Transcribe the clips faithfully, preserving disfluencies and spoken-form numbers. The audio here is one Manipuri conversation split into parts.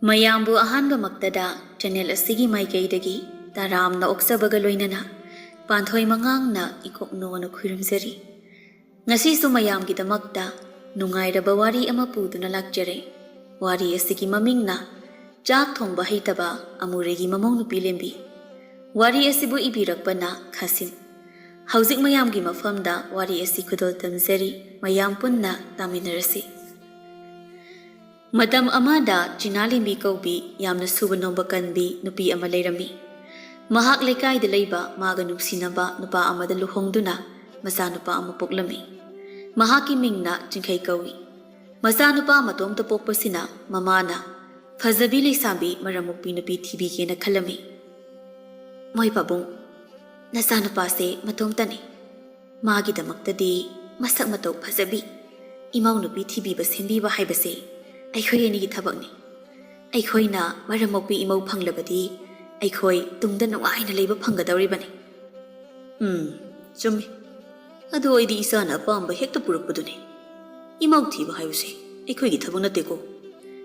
ꯃꯌꯥꯝꯕꯨ ꯑꯍꯥꯟꯕꯃꯛꯇꯗ ꯆꯦꯅꯦꯜ ꯑꯁꯤꯒꯤ ꯃꯥꯏꯀꯩꯗꯒꯤ ꯇꯔꯥꯝꯅ ꯑꯣꯛꯆꯕꯒ ꯂꯣꯏꯅꯅ ꯄꯥꯟꯊꯣꯏ ꯃꯉꯥꯡꯅ ꯏꯀꯣꯛꯅꯣꯅ ꯈꯨꯔꯨꯝꯖꯔꯤ꯫ ꯉꯁꯤꯁꯨ ꯃꯌꯥꯝꯒꯤꯗꯃꯛꯇ ꯅꯨꯡꯉꯥꯏꯔꯕ ꯋꯥꯔꯤ ꯑꯃ ꯄꯨꯗꯨꯅ ꯂꯥꯛꯆꯔꯦ꯫ ꯋꯥꯔꯤ ꯑꯁꯤꯒꯤ ꯃꯃꯤꯡꯅ ꯆꯥꯛ ꯊꯣꯡꯕ ꯍꯩꯇꯕ ꯑꯃꯨꯔꯩꯒꯤ ꯃꯃꯧ ꯅꯨꯄꯤ ꯂꯦꯝꯕꯤ꯫ ꯋꯥꯔꯤ ꯑꯁꯤꯕꯨ ꯏꯕꯤꯔꯛꯄꯅ ꯈꯥꯁꯤꯝ꯫ ꯍꯧꯖꯤꯛ ꯃꯌꯥꯝꯒꯤ ꯃꯐꯝꯗ ꯋꯥꯔꯤ ꯑꯁꯤ ꯈꯨꯗꯣꯜ ꯇꯝꯖꯔꯤ, ꯃꯌꯥꯝ ꯄꯨꯟꯅ ꯇꯥꯃꯤꯟꯅꯔꯁꯤ꯫ ꯃꯇꯝ ꯑꯃꯗ ꯆꯤꯅꯥ ꯂꯦꯝꯕꯤ ꯀꯧꯕꯤ ꯌꯥꯝꯅ ꯁꯨꯕ ꯅꯣꯝꯕ ꯀꯟꯕꯤ ꯅꯨꯄꯤ ꯑꯃ ꯂꯩꯔꯝꯃꯤ꯫ ꯃꯍꯥꯛ ꯂꯩꯀꯥꯏꯗ ꯂꯩꯕ ꯃꯥꯒ ꯅꯨꯡꯁꯤꯅꯕ ꯅꯨꯄꯥ ꯑꯃꯗ ꯂꯨꯍꯣꯡꯗꯨꯅ ꯃꯆꯥꯅꯨꯄꯥ ꯑꯃ ꯄꯣꯛꯂꯝꯃꯤ꯫ ꯃꯍꯥꯛꯀꯤ ꯃꯤꯡꯅ ꯆꯤꯡꯈꯩ ꯀꯧꯏ꯫ ꯃꯆꯥꯅꯨꯄꯥ ꯃꯇꯣꯝꯇ ꯄꯣꯛꯄꯁꯤꯅ ꯃꯃꯥꯅ ꯐꯖꯕꯤ ꯂꯩꯁꯥꯕꯤ ꯃꯔꯝ ꯃꯣꯛꯄꯤ ꯅꯨꯄꯤ ꯊꯤꯕꯤꯒꯦꯅ ꯈꯜꯂꯝꯃꯤ꯫ ꯃꯣꯏ ꯄꯥꯕꯨꯡ, ꯅꯆꯥꯅꯨꯄꯥꯁꯦ ꯃꯇꯣꯝꯇꯅꯤ꯫ ꯃꯥꯒꯤꯗꯃꯛꯇꯗꯤ ꯃꯁꯛ ꯃꯇꯧ ꯐꯖꯕꯤ, ꯏꯃꯧ ꯅꯨꯄꯤ ꯊꯤꯕꯤꯕ ꯁꯦꯝꯕꯤꯕ ꯍꯥꯏꯕꯁꯦ ꯑꯩꯈꯣꯏ ꯑꯅꯤꯒꯤ ꯊꯕꯛꯅꯤ꯫ ꯑꯩꯈꯣꯏꯅ ꯃꯔꯝ ꯃꯣꯛꯄꯤ ꯏꯃꯧ ꯐꯪꯂꯕꯗꯤ ꯑꯩꯈꯣꯏ ꯇꯨꯡꯗ ꯅꯨꯡꯉꯥꯏꯅ ꯂꯩꯕ ꯐꯪꯒꯗꯧꯔꯤꯕꯅꯤ꯫ ꯎꯝ, ꯆꯨꯝꯃꯤ꯫ ꯑꯗꯣ ꯑꯩꯗꯤ ꯏꯆꯥꯅ ꯑꯄꯥꯝꯕ ꯍꯦꯛꯇ ꯄꯨꯔꯛꯄꯗꯨꯅꯤ꯫ ꯏꯃꯧ ꯊꯤꯕ ꯍꯥꯏꯕꯁꯦ ꯑꯩꯈꯣꯏꯒꯤ ꯊꯕꯛ ꯅꯠꯇꯦꯀꯣ꯫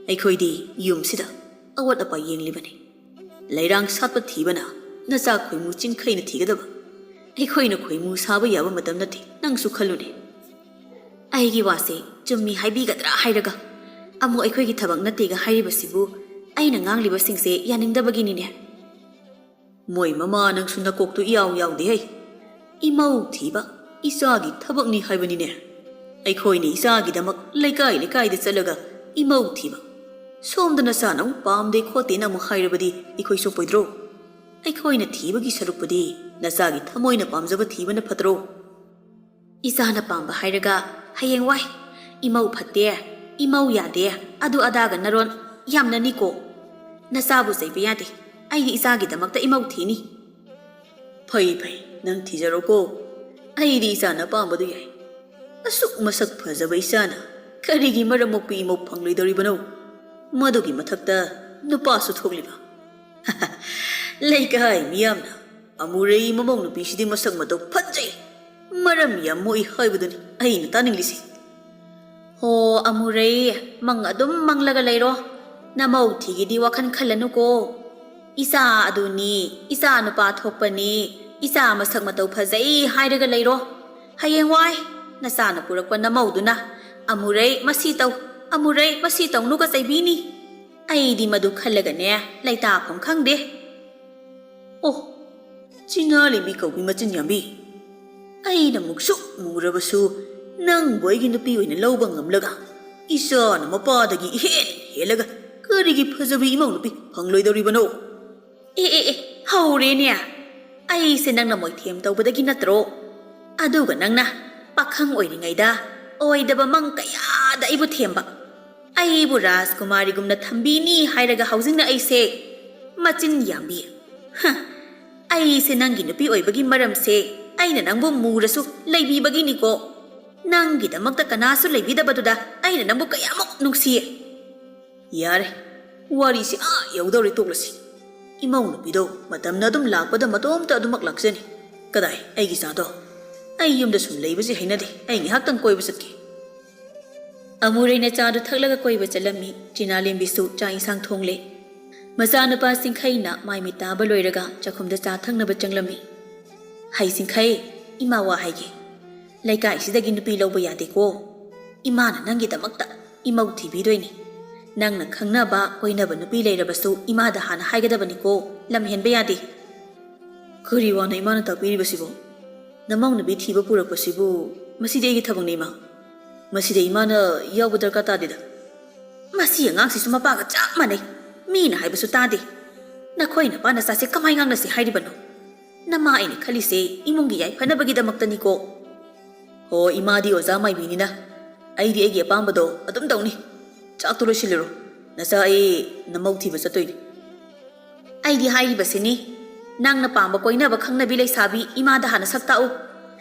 ꯑꯩꯈꯣꯏꯗꯤ ꯌꯨꯝꯁꯤꯗ ꯑꯋꯥꯠ ꯑꯄꯥ ꯌꯦꯡꯂꯤꯕꯅꯤ꯫ ꯂꯩꯔꯥꯡ ꯁꯥꯠꯄ ꯊꯤꯕꯅ ꯅꯆꯥ ꯈꯣꯏꯃꯨ ꯆꯤꯡꯈꯩꯅ ꯊꯤꯒꯗꯕ꯫ ꯑꯩꯈꯣꯏꯅ ꯈꯣꯏꯃꯨ ꯁꯥꯕ ꯌꯥꯕ ꯃꯇꯝ ꯅꯠꯇꯦ, ꯅꯪꯁꯨ ꯈꯜꯂꯨꯅꯦ꯫ ꯑꯩꯒꯤ ꯋꯥꯁꯦ ꯆꯨꯝꯃꯤ ꯍꯥꯏꯕꯤꯒꯗ꯭ꯔꯥ ꯍꯥꯏꯔꯒ ꯑꯃꯨꯛ ꯑꯩꯈꯣꯏꯒꯤ ꯊꯕꯛ ꯅꯠꯇꯦꯒ ꯍꯥꯏꯔꯤꯕꯁꯤꯕꯨ ꯑꯩꯅ ꯉꯥꯡꯂꯤꯕꯁꯤꯡꯁꯦ ꯌꯥꯅꯤꯡꯗꯕꯒꯤꯅꯤꯅꯦ꯫ ꯃꯣꯏ ꯃꯃꯥ, ꯅꯪꯁꯨ ꯅꯀꯣꯛꯇꯨ ꯏꯌꯥꯎ ꯌꯥꯎꯗꯦ ꯍꯩ꯫ ꯏꯃꯧ ꯊꯤꯕ ꯏꯆꯥꯒꯤ ꯊꯕꯛꯅꯤ ꯍꯥꯏꯕꯅꯤꯅꯦ꯫ ꯑꯩꯈꯣꯏꯅ ꯏꯆꯥꯒꯤꯗꯃꯛ ꯂꯩꯀꯥꯏ ꯂꯩꯀꯥꯏꯗ ꯆꯠꯂꯒ ꯏꯃꯧ ꯊꯤꯕ, ꯁꯣꯝꯗ ꯅꯆꯥꯅ ꯑꯃꯨꯛ ꯄꯥꯝꯗꯦ ꯈꯣꯠꯇꯦꯅ ꯑꯃꯨꯛ ꯍꯥꯏꯔꯕꯗꯤ ꯑꯩꯈꯣꯏ ꯆꯣꯞꯄꯣꯏꯗ꯭ꯔꯣ? ꯑꯩꯈꯣꯏꯅ ꯊꯤꯕꯒꯤ ꯁꯔꯨꯛꯄꯨꯗꯤ ꯅꯆꯥꯒꯤ ꯊꯃꯣꯏꯅ ꯄꯥꯝꯖꯕ ꯊꯤꯕꯅ ꯐꯠꯇ꯭ꯔꯣ? ꯏꯆꯥꯅ ꯄꯥꯝꯕ ꯍꯥꯏꯔꯒ ꯍꯌꯦꯡꯋꯥꯏ ꯏꯃꯧ ꯐꯠꯇꯦ, ꯏꯃꯧ ꯌꯥꯗꯦ, ꯑꯗꯨ ꯑꯗꯥꯒ ꯅꯔꯣꯟ ꯌꯥꯝꯅꯅꯤꯀꯣ꯫ ꯅꯆꯥꯕꯨ ꯆꯩꯕ ꯌꯥꯗꯦ꯫ ꯑꯩꯗꯤ ꯏꯆꯥꯒꯤꯗꯃꯛꯇ ꯏꯃꯧ ꯊꯤꯅꯤ꯫ ꯐꯩ ꯐꯩ, ꯅꯪ ꯊꯤꯖꯔꯣꯀꯣ꯫ ꯑꯩꯗꯤ ꯏꯆꯥꯅ ꯄꯥꯝꯕꯗꯨ ꯌꯥꯏ꯫ ꯑꯁꯨꯛ ꯃꯁꯛ ꯐꯖꯕ ꯏꯆꯥꯅ ꯀꯔꯤꯒꯤ ꯃꯔꯝ ꯃꯣꯛꯄꯤ ꯏꯃꯧ ꯐꯪꯂꯣꯏꯗꯧꯔꯤꯕꯅꯣ? ꯃꯗꯨꯒꯤ ꯃꯊꯛꯇ ꯅꯨꯄꯥꯁꯨ ꯊꯣꯛꯂꯤꯕ꯫ ꯂꯩꯀꯥꯏ ꯃꯤꯌꯥꯝꯅ ꯑꯃꯨꯔꯩ ꯃꯃꯧ ꯅꯨꯄꯤꯁꯤꯗꯤ ꯃꯁꯛ ꯃꯇꯧ ꯐꯖꯩ, ꯃꯔꯝ ꯌꯥꯝ ꯃꯣꯛꯏ ꯍꯥꯏꯕꯗꯨꯅꯤ ꯑꯩꯅ ꯇꯥꯅꯤꯡꯂꯤꯁꯤ꯫ ꯍꯣ ꯑꯃꯨꯔꯩ, ꯃꯪ ꯑꯗꯨꯝ ꯃꯪꯂꯒ ꯂꯩꯔꯣ꯫ ꯅꯃꯧ ꯊꯤꯒꯤꯗꯤ ꯋꯥꯈꯜ ꯈꯜꯂꯅꯨꯀꯣ꯫ ꯏꯆꯥ ꯑꯗꯨꯅꯤ, ꯏꯆꯥ ꯅꯨꯄꯥ ꯊꯣꯛꯄꯅꯤ, ꯏꯆꯥ ꯃꯁꯛ ꯃꯇꯧ ꯐꯖꯩ ꯍꯥꯏꯔꯒ ꯂꯩꯔꯣ꯫ ꯍꯌꯦꯡꯋꯥꯏ ꯅꯆꯥꯅ ꯄꯨꯔꯛꯄ ꯅꯃꯧꯗꯨꯅ "ꯑꯃꯨꯔꯩ ꯃꯁꯤ ꯇꯧ, ꯑꯃꯨꯔꯩ ꯃꯁꯤ ꯇꯧꯅꯨꯒ" ꯆꯩꯕꯤꯅꯤ꯫ ꯑꯩꯗꯤ ꯃꯗꯨ ꯈꯜꯂꯒꯅꯦ ꯂꯩꯇꯥꯐꯝ ꯈꯪꯗꯦ꯫ ꯑꯣ, ꯆꯤꯅꯥꯂꯦꯝꯕꯤ ꯀꯧꯕꯤ ꯃꯆꯤꯟ ꯌꯥꯝꯕꯤ, ꯑꯩꯅ ꯃꯨꯛꯁꯨꯛ ꯃꯨꯔꯕꯁꯨ ꯅꯪꯕꯨ ꯑꯩꯒꯤ ꯅꯨꯄꯤ ꯑꯣꯏꯅ ꯂꯧꯕ ꯉꯝꯂꯒ, ꯏꯆꯥꯅ ꯃꯄꯥꯗꯒꯤ ꯏꯍꯦꯟ ꯍꯦꯜꯂꯒ ꯀꯔꯤꯒꯤ ꯐꯖꯕꯤ ꯏꯃꯧ ꯅꯨꯄꯤ ꯐꯪꯂꯣꯏꯗꯧꯔꯤꯕꯅꯣ? ꯑꯦ ꯑꯦ ꯑꯦ, ꯍꯧꯔꯦꯅꯦ꯫ ꯑꯩꯁꯦ ꯅꯪꯅ ꯃꯣꯏꯊꯦꯝ ꯇꯧꯕꯗꯒꯤ ꯅꯠꯇ꯭ꯔꯣ? ꯑꯗꯨꯒ ꯅꯪꯅ ꯄꯥꯈꯪ ꯑꯣꯏꯔꯤꯉꯩꯗ ꯑꯣꯏꯗꯕ ꯃꯪ ꯀꯌꯥꯗ ꯑꯩꯕꯨ ꯊꯦꯝꯕ, ꯑꯩꯕꯨ ꯔꯥꯖꯀꯨꯃꯥꯔꯤꯒꯨꯝꯅ ꯊꯝꯕꯤꯅꯤ ꯍꯥꯏꯔꯒ ꯍꯧꯖꯤꯛꯅ ꯑꯩꯁꯦ ꯃꯆꯤꯟ ꯌꯥꯝꯕꯤ꯫ ꯍ, ꯑꯩꯁꯦ ꯅꯪꯒꯤ ꯅꯨꯄꯤ ꯑꯣꯏꯕꯒꯤ ꯃꯔꯝꯁꯦ ꯑꯩꯅ ꯅꯪꯕꯨ ꯃꯨꯔꯁꯨ ꯂꯩꯕꯤꯕꯒꯤꯅꯤꯀꯣ꯫ ꯅꯪꯒꯤꯗꯃꯛꯇ ꯀꯅꯥꯁꯨ ꯂꯩꯕꯤꯗꯕꯗꯨꯗ ꯑꯩꯅ ꯅꯪꯕꯨ ꯀꯌꯥꯃꯨꯛ ꯅꯨꯡꯁꯤ꯫ ꯌꯥꯔꯦ, ꯋꯥꯔꯤꯁꯤ ꯑꯥ ꯌꯧꯗꯧꯔꯦ, ꯇꯣꯛꯂꯁꯤ꯫ ꯏꯃꯧ ꯅꯨꯄꯤꯗꯣ ꯃꯇꯝꯅ ꯑꯗꯨꯝ ꯂꯥꯛꯄꯗ ꯃꯇꯣꯝꯇ ꯑꯗꯨꯃꯛ ꯂꯥꯛꯆꯅꯤ꯫ ꯀꯗꯥꯏ, ꯑꯩꯒꯤ ꯆꯥꯗꯣ? ꯑꯩ ꯌꯨꯝꯗ ꯁꯨꯝ ꯂꯩꯕꯁꯤ ꯍꯩꯅꯗꯦ꯫ ꯑꯩ ꯉꯥꯏꯍꯥꯛꯇꯪ ꯀꯣꯏꯕ ꯆꯠꯀꯦ꯫ ꯑꯃꯨꯔꯩꯅ ꯆꯥꯗꯨ ꯊꯛꯂꯒ ꯀꯣꯏꯕ ꯆꯠꯂꯝꯃꯤ꯫ ꯆꯤꯅꯥꯂꯦꯝꯕꯤꯁꯨ ꯆꯥꯛ ꯏꯟꯁꯥꯡ ꯊꯣꯡꯂꯦ꯫ ꯃꯆꯥꯅꯨꯄꯥ ꯆꯤꯡꯈꯩꯅ ꯃꯥꯏ ꯃꯤꯠ ꯇꯥꯕ ꯂꯣꯏꯔꯒ ꯆꯥꯛꯈꯨꯝꯗ ꯆꯥ ꯊꯛꯅꯕ ꯆꯪꯂꯝꯃꯤ꯫ "ꯍꯩ ꯆꯤꯡꯈꯩ, ꯏꯃꯥ ꯋꯥ ꯍꯥꯏꯒꯦ꯫ ꯂꯩꯀꯥꯏꯁꯤꯗꯒꯤ ꯅꯨꯄꯤ ꯂꯧꯕ ꯌꯥꯗꯦꯀꯣ꯫ ꯏꯃꯥꯅ ꯅꯪꯒꯤꯗꯃꯛꯇ ꯏꯃꯧ ꯊꯤꯕꯤꯗꯣꯏꯅꯤ꯫ ꯅꯪꯅ ꯈꯪꯅꯕ, ꯀꯣꯏꯅꯕ ꯅꯨꯄꯤ ꯂꯩꯔꯕꯁꯨ ꯏꯃꯥꯗ ꯍꯥꯟꯅ ꯍꯥꯏꯒꯗꯕꯅꯤꯀꯣ, ꯂꯝ ꯍꯦꯟꯕ ꯌꯥꯗꯦ꯫" "ꯀꯔꯤ ꯋꯥꯅꯣ ꯏꯃꯥꯅ ꯇꯥꯛꯄꯤꯔꯤꯕꯁꯤꯕꯣ? ꯅꯃꯧ ꯅꯨꯄꯤ ꯊꯤꯕ ꯄꯨꯔꯛꯄꯁꯤꯕꯨ ꯃꯁꯤꯗꯤ ꯑꯩꯒꯤ ꯊꯕꯛꯅꯤ, ꯏꯃꯥ꯫ ꯃꯁꯤꯗ ꯏꯃꯥꯅ ꯌꯥꯎꯕ ꯗꯔꯀꯥꯔ ꯇꯥꯗꯦꯗ꯫" "ꯃꯁꯤ ꯑꯉꯥꯡꯁꯤꯁꯨ ꯃꯄꯥꯒ ꯆꯞ ꯃꯥꯟꯅꯩ꯫ ꯃꯤꯅ ꯍꯥꯏꯕꯁꯨ ꯇꯥꯗꯦ꯫ ꯅꯈꯣꯏ ꯅꯄꯥ ꯅꯆꯥꯁꯦ ꯀꯃꯥꯏ ꯉꯥꯡꯅꯁꯤ ꯍꯥꯏꯔꯤꯕꯅꯣ? ꯅꯃꯥ ꯑꯩꯅ ꯈꯜꯂꯤꯁꯦ ꯏꯃꯨꯡꯒꯤ ꯌꯥꯏꯐꯅꯕꯒꯤꯗꯃꯛꯇꯅꯤꯀꯣ꯫" "ꯍꯣ, ꯏꯃꯥꯗꯤ ꯑꯣꯖꯥ ꯃꯥꯏꯕꯤꯅꯤꯅ ꯑꯩꯗꯤ ꯑꯩꯒꯤ ꯑꯄꯥꯝꯕꯗꯣ ꯑꯗꯨꯝ ꯇꯧꯅꯤ꯫ ꯆꯥꯛꯇꯣ ꯂꯣꯏꯁꯤꯜꯂꯨꯔꯣ꯫ ꯅꯆꯥ ꯑꯩ ꯅꯃꯧ ꯊꯤꯕ ꯆꯠꯇꯣꯏꯅꯤ꯫" "ꯑꯩꯗꯤ ꯍꯥꯏꯔꯤꯕꯁꯤꯅꯤ, ꯅꯪꯅ ꯄꯥꯝꯕ ꯀꯣꯏꯅꯕ ꯈꯪꯅꯕꯤ ꯂꯩꯁꯥꯕꯤ ꯏꯃꯥꯗ ꯍꯥꯟꯅ ꯁꯛ ꯇꯥꯛꯎ꯫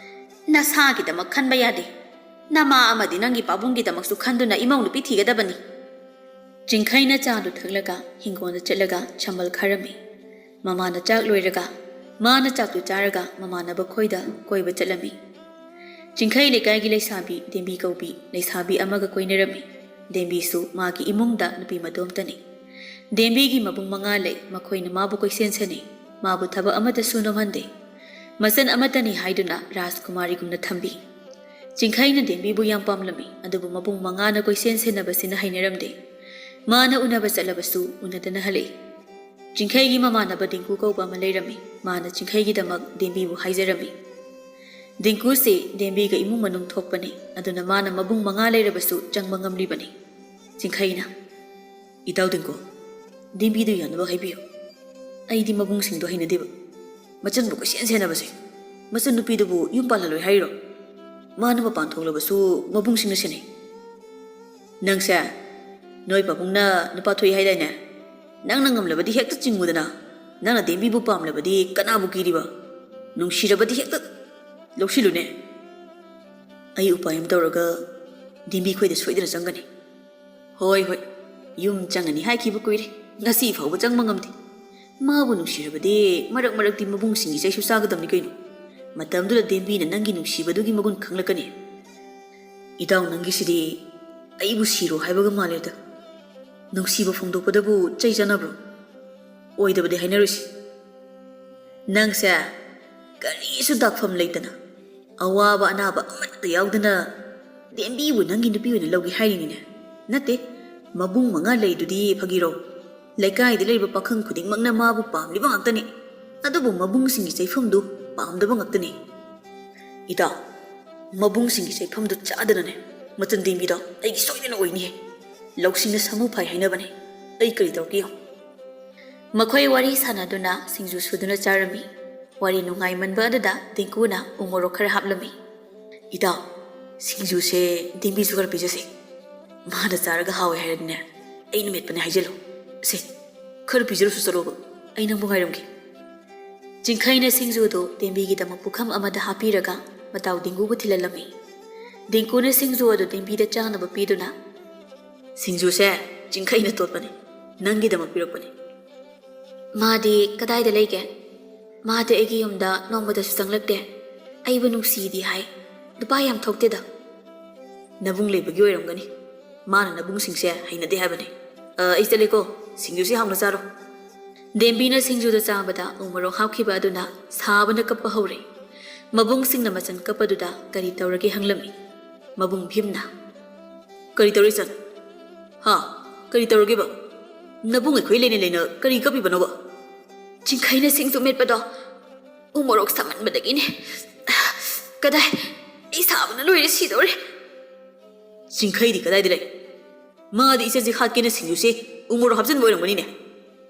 ꯅꯁꯥꯒꯤꯗꯃꯛ ꯈꯟꯕ ꯌꯥꯗꯦ꯫ ꯅꯃꯥ ꯑꯃꯗꯤ ꯅꯪꯒꯤ ꯄꯥꯕꯨꯡꯒꯤꯗꯃꯛꯁꯨ ꯈꯟꯗꯨꯅ ꯏꯃꯧ ꯅꯨꯄꯤ ꯊꯤꯒꯗꯕꯅꯤ꯫" ꯆꯤꯡꯈꯩꯅ ꯆꯥꯗꯨ ꯊꯛꯂꯒ ꯍꯤꯡꯒꯣꯜꯗ ꯆꯠꯂꯒ ꯁꯝꯕꯜ ꯈꯥꯔꯝꯃꯤ꯫ ꯃꯃꯥꯅ ꯆꯥꯛ ꯂꯣꯏꯔꯒ ꯃꯥꯅ ꯆꯥꯛꯇꯨ ꯆꯥꯔꯒ ꯃꯃꯥꯟꯅꯕ ꯈꯣꯏꯗ ꯀꯣꯏꯕ ꯆꯠꯂꯝꯃꯤ꯫ ꯆꯤꯡꯈꯩ ꯂꯩꯀꯥꯏꯒꯤ ꯂꯩꯁꯥꯕꯤ ꯗꯦꯝꯕꯤ ꯀꯧꯕꯤ ꯂꯩꯁꯥꯕꯤ ꯑꯃꯒ ꯀꯣꯏꯅꯔꯝꯃꯤ꯫ ꯗꯦꯝꯕꯤꯁꯨ ꯃꯥꯒꯤ ꯏꯃꯨꯡꯗ ꯅꯨꯄꯤ ꯃꯇꯣꯝꯇꯅꯤ꯫ ꯗꯦꯝꯕꯤꯒꯤ ꯃꯕꯨꯡ ꯃꯉꯥ ꯂꯩ, ꯃꯈꯣꯏꯅ ꯃꯥꯕꯨ ꯀꯣꯏꯁꯦꯟ ꯁꯦꯟꯅꯩ, ꯃꯥꯕꯨ ꯊꯕꯛ ꯑꯃꯠꯇꯁꯨ ꯅꯣꯝꯍꯟꯗꯦ꯫ ꯃꯆꯟ ꯑꯃꯠꯇꯅꯤ ꯍꯥꯏꯗꯨꯅ ꯔꯥꯖꯀꯨꯃꯥꯔꯤꯒꯨꯝꯅ ꯊꯝꯕꯤ꯫ ꯆꯤꯡꯈꯩꯅ ꯗꯦꯝꯕꯤꯕꯨ ꯌꯥꯝ ꯄꯥꯝꯂꯝꯃꯤ, ꯑꯗꯨꯕꯨ ꯃꯕꯨꯡ ꯃꯉꯥꯅ ꯀꯣꯏꯁꯦꯟ ꯁꯦꯟꯅꯕꯁꯤꯅ ꯍꯩꯅꯔꯝꯗꯦ꯫ ꯃꯥꯅ ꯎꯅꯕ ꯆꯠꯂꯕꯁꯨ ꯎꯅꯗꯅ ꯍꯜꯂꯛꯏ꯫ ꯆꯤꯡꯈꯩꯒꯤ ꯃꯃꯥꯟꯅꯕ ꯗꯤꯡꯀꯨ ꯀꯧꯕ ꯑꯃ ꯂꯩꯔꯝꯃꯤ꯫ ꯃꯥꯅ ꯆꯤꯡꯈꯩꯒꯤꯗꯃꯛ ꯗꯦꯝꯕꯤꯕꯨ ꯍꯥꯏꯖꯔꯝꯃꯤ꯫ ꯗꯤꯡꯀꯨꯁꯤ ꯗꯦꯝꯕꯤꯒ ꯏꯃꯨꯡ ꯃꯅꯨꯡ ꯊꯣꯛꯄꯅꯤ, ꯑꯗꯨꯅ ꯃꯥꯅ ꯃꯕꯨꯡ ꯃꯉꯥ ꯂꯩꯔꯕꯁꯨ ꯆꯪꯕ ꯉꯝꯂꯤꯕꯅꯤ꯫ ꯆꯤꯡꯈꯩꯅ, "ꯏꯇꯥꯎ ꯗꯤꯡꯀꯨ, ꯗꯦꯝꯕꯤꯗꯨ ꯌꯥꯅꯕ ꯍꯥꯏꯕꯤꯌꯨ꯫ ꯑꯩꯗꯤ ꯃꯕꯨꯡꯁꯤꯡꯗꯣ ꯍꯩꯅꯗꯦꯕ꯫ ꯃꯆꯟꯕꯨ ꯀꯣꯏꯁꯦꯟ ꯁꯦꯟꯅꯕꯁꯦ꯫ ꯃꯆꯟ ꯅꯨꯄꯤꯗꯨꯕꯨ ꯌꯨꯝ ꯄꯥꯜꯍꯜꯂꯣꯏ ꯍꯥꯏꯔꯤꯔꯣ? ꯃꯥꯅ ꯃꯄꯥꯟ ꯊꯣꯛꯂꯕꯁꯨ ꯃꯕꯨꯡꯁꯤꯡꯅ ꯁꯦꯟꯅꯩ꯫ ꯅꯪꯁꯦ, ꯅꯣꯏ ꯄꯥꯕꯨꯡꯅ ꯅꯨꯄꯥ ꯊꯣꯛꯏ ꯍꯥꯏꯗꯥꯏꯅꯦ? ꯅꯪꯅ ꯉꯝꯂꯕꯗꯤ ꯍꯦꯛꯇ ꯆꯤꯡꯉꯨꯗꯅ꯫ ꯅꯪꯅ ꯗꯦꯝꯕꯤꯕꯨ ꯄꯥꯝꯂꯕꯗꯤ ꯀꯅꯥꯕꯨ ꯀꯤꯔꯤꯕ? ꯅꯨꯡꯁꯤꯔꯕꯗꯤ ꯍꯦꯛꯇ ꯂꯧꯁꯤꯜꯂꯨꯅꯦ꯫ ꯑꯩ ꯎꯄꯥꯏ ꯑꯃ ꯇꯧꯔꯒ ꯗꯦꯝꯕꯤ ꯈꯣꯏꯗ ꯁꯣꯏꯗꯅ ꯆꯪꯒꯅꯤ꯫ ꯍꯣꯏ, ꯍꯣꯏ, ꯌꯨꯝ ꯆꯪꯉꯅꯤ ꯍꯥꯏꯈꯤꯕ ꯀꯨꯏꯔꯦ, ꯉꯁꯤ ꯐꯥꯎꯕ ꯆꯪꯕ ꯉꯝꯗꯦ꯫ ꯃꯥꯕꯨ ꯅꯨꯡꯁꯤꯔꯕꯗꯤ ꯃꯔꯛ ꯃꯔꯛꯇꯤ ꯃꯕꯨꯡꯁꯤꯡꯒꯤ ꯆꯩꯁꯨ ꯆꯥꯒꯗꯕꯅꯤ ꯀꯩꯅꯣ꯫ ꯃꯇꯝꯗꯨꯗ ꯗꯦꯝꯕꯤꯅ ꯅꯪꯒꯤ ꯅꯨꯡꯁꯤꯕꯗꯨꯒꯤ ꯃꯒꯨꯟ ꯈꯪꯂꯛꯀꯅꯤ꯫ ꯏꯇꯥꯎ, ꯅꯪꯒꯤꯁꯤꯗꯤ ꯑꯩꯕꯨ ꯁꯤꯔꯣ ꯍꯥꯏꯕꯒ ꯃꯥꯜꯂꯦꯗ꯫ ꯅꯨꯡꯁꯤꯕ ꯐꯣꯡꯗꯣꯛꯄꯗꯕꯨ ꯆꯩ ꯆꯥꯅꯕ꯭ꯔꯣ? ꯑꯣꯏꯗꯕꯗꯤ ꯍꯥꯏꯅꯔꯣꯏꯁꯤ꯫ ꯅꯪꯁꯦ ꯀꯔꯤꯁꯨ ꯗꯥꯛꯐꯝ ꯂꯩꯇꯅ, ꯑꯋꯥꯕ ꯑꯅꯥꯕ ꯑꯃꯠꯇ ꯌꯥꯎꯗꯅ ꯗꯦꯝꯕꯤꯕꯨ ꯅꯪꯒꯤ ꯅꯨꯄꯤ ꯑꯣꯏꯅ ꯂꯧꯒꯦ ꯍꯥꯏꯔꯤꯅꯤꯅꯦ? ꯅꯠꯇꯦ, ꯃꯕꯨꯡ ꯃꯉꯥ ꯂꯩꯗꯨꯗꯤ ꯐꯥꯒꯤꯔꯣ? ꯂꯩꯀꯥꯏꯗ ꯂꯩꯔꯤꯕ ꯄꯥꯈꯪ ꯈꯨꯗꯤꯡꯃꯛꯅ ꯃꯥꯕꯨ ꯄꯥꯝꯂꯤꯕ ꯉꯥꯛꯇꯅꯤ꯫ ꯑꯗꯨꯕꯨ ꯃꯕꯨꯡꯁꯤꯡꯒꯤ ꯆꯩꯐꯝꯗꯨ ꯄꯥꯝꯗꯕ ꯉꯥꯛꯇꯅꯤ꯫ ꯏꯇꯥꯎ, ꯃꯕꯨꯡꯁꯤꯡꯒꯤ ꯆꯩꯐꯝꯗꯨ ꯆꯥꯗꯅꯅꯦ, ꯃꯆꯟ ꯗꯦꯝꯕꯤꯗꯣ ꯑꯩꯒꯤ ꯁꯣꯏꯗꯅ ꯑꯣꯏꯅꯤꯍꯦ꯫ ꯂꯧꯁꯤꯡꯅ ꯁꯥꯃꯨ ꯐꯥꯏ ꯍꯥꯏꯅꯕꯅꯦ꯫ ꯑꯩ ꯀꯔꯤ ꯇꯧꯔꯛꯀꯦ ꯌꯦꯡꯉꯨ꯫ ꯃꯈꯣꯏ ꯋꯥꯔꯤ ꯁꯥꯟꯅꯗꯨꯅ ꯁꯤꯡꯖꯨ ꯁꯨꯗꯨꯅ ꯆꯥꯔꯝꯃꯤ꯫ ꯋꯥꯔꯤ ꯅꯨꯡꯉꯥꯏꯃꯟꯕ ꯑꯗꯨꯗ ꯗꯤꯡꯀꯨꯅ ꯎ ꯃꯣꯔꯣꯛ ꯈꯔ ꯍꯥꯞꯂꯝꯃꯤ꯫ ꯏꯇꯥꯎ, ꯁꯤꯡꯖꯨꯁꯦ ꯗꯦꯝꯕꯤꯁꯨ ꯈꯔ ꯄꯤꯖꯁꯦ꯫ ꯃꯥꯅ ꯆꯥꯔꯒ ꯍꯥꯎꯋꯦ ꯍꯥꯏꯔꯗꯤꯅꯦ, ꯑꯩꯅ ꯃꯦꯠꯄꯅꯦ ꯍꯥꯏꯖꯜꯂꯨ꯫ ꯁꯦ, ꯈꯔ ꯄꯤꯖꯔꯨꯁꯨ ꯆꯠꯂꯣꯕ, ꯑꯩ ꯅꯪꯕꯨ ꯉꯥꯏꯔꯝꯒꯦ꯫ ꯆꯤꯡꯈꯩꯅ ꯁꯤꯡꯖꯨꯗꯨ ꯗꯦꯝꯕꯤꯒꯤꯗꯃꯛ ꯄꯨꯈꯝ ꯑꯃꯗ ꯍꯥꯞꯄꯤꯔꯒ ꯃꯇꯥꯎ ꯗꯤꯡꯀꯨꯕꯨ ꯊꯤꯜꯍꯜꯂꯝꯃꯤ꯫ ꯗꯤꯡꯀꯨꯅ ꯁꯤꯡꯖꯨ ꯑꯗꯨ ꯗꯦꯝꯕꯤꯗ ꯆꯥꯅꯕ ꯄꯤꯗꯨꯅ, "ꯁꯤꯡꯖꯨꯁꯦ ꯆꯤꯡꯈꯩꯅ ꯇꯣꯠꯄꯅꯤ, ꯅꯪꯒꯤꯗꯃꯛ ꯄꯤꯔꯛꯄꯅꯤ꯫" "ꯃꯥꯗꯤ ꯀꯗꯥꯏꯗ ꯂꯩꯒꯦ? ꯃꯥꯗꯤ ꯑꯩꯒꯤ ꯌꯨꯝꯗ ꯅꯣꯡꯃꯇꯁꯨ ꯆꯪꯂꯛꯇꯦ꯫ ꯑꯩꯕꯨ ꯅꯨꯡꯁꯤꯗꯤ ꯍꯥꯏ, ꯅꯨꯄꯥ ꯌꯥꯝ ꯊꯣꯛꯇꯦꯗ꯫" "ꯅꯕꯨꯡ ꯂꯩꯕꯒꯤ ꯑꯣꯏꯔꯝꯒꯅꯤ꯫ ꯃꯥꯅ ꯅꯕꯨꯡꯁꯤꯡꯁꯦ ꯍꯩꯅꯗꯦ ꯍꯥꯏꯕꯅꯤ꯫ "ꯑ, ꯑꯩ ꯆꯠꯂꯦꯀꯣ, ꯁꯤꯡꯖꯨꯁꯤ ꯍꯥꯎꯅ ꯆꯥꯔꯣ꯫" ꯗꯦꯝꯕꯤꯅ ꯁꯤꯡꯖꯨꯗ ꯆꯥꯕꯗ ꯎ ꯃꯣꯔꯣꯛ ꯍꯥꯞꯈꯤꯕ ꯑꯗꯨꯅ ꯁꯥꯕꯅ ꯀꯞꯄ ꯍꯧꯔꯦ꯫ ꯃꯕꯨꯡꯁꯤꯡꯅ ꯃꯆꯟ ꯀꯞꯄꯗꯨꯗ ꯀꯔꯤ ꯇꯧꯔꯒꯦ ꯍꯪꯂꯝꯃꯤ꯫ ꯃꯕꯨꯡ ꯚꯤꯝꯅ, "ꯀꯔꯤ ꯇꯧꯔꯤ ꯏꯆꯟ? ꯍꯥ? ꯀꯔꯤ ꯇꯧꯔꯒꯦꯕ? ꯅꯕꯨꯡ ꯑꯩꯈꯣꯏ ꯂꯩꯅ ꯂꯩꯅ ꯀꯔꯤ ꯀꯞꯄꯤꯕꯅꯣꯕ?" "ꯆꯤꯡꯈꯩꯅ ꯁꯤꯡꯖꯨ ꯃꯦꯠꯄꯗꯣ ꯎ ꯃꯣꯔꯣꯛ ꯁꯥꯃꯟꯕꯗꯒꯤꯅꯦ꯫ ꯀꯗꯥꯏ, ꯑꯩ ꯁꯥꯕꯅ ꯂꯣꯏꯔꯦ, ꯁꯤꯗꯧꯔꯦ꯫" "ꯆꯤꯡꯈꯩꯗꯤ ꯀꯗꯥꯏꯗ ꯂꯩ? ꯃꯥꯗꯤ ꯏꯆꯟꯁꯦ ꯍꯥꯠꯀꯦꯅ ꯁꯤꯡꯖꯨꯁꯦ ꯎ ꯃꯣꯔꯣꯛ ꯍꯥꯞꯆꯤꯟꯕ ꯑꯣꯏꯔꯝꯒꯅꯤꯅꯦ꯫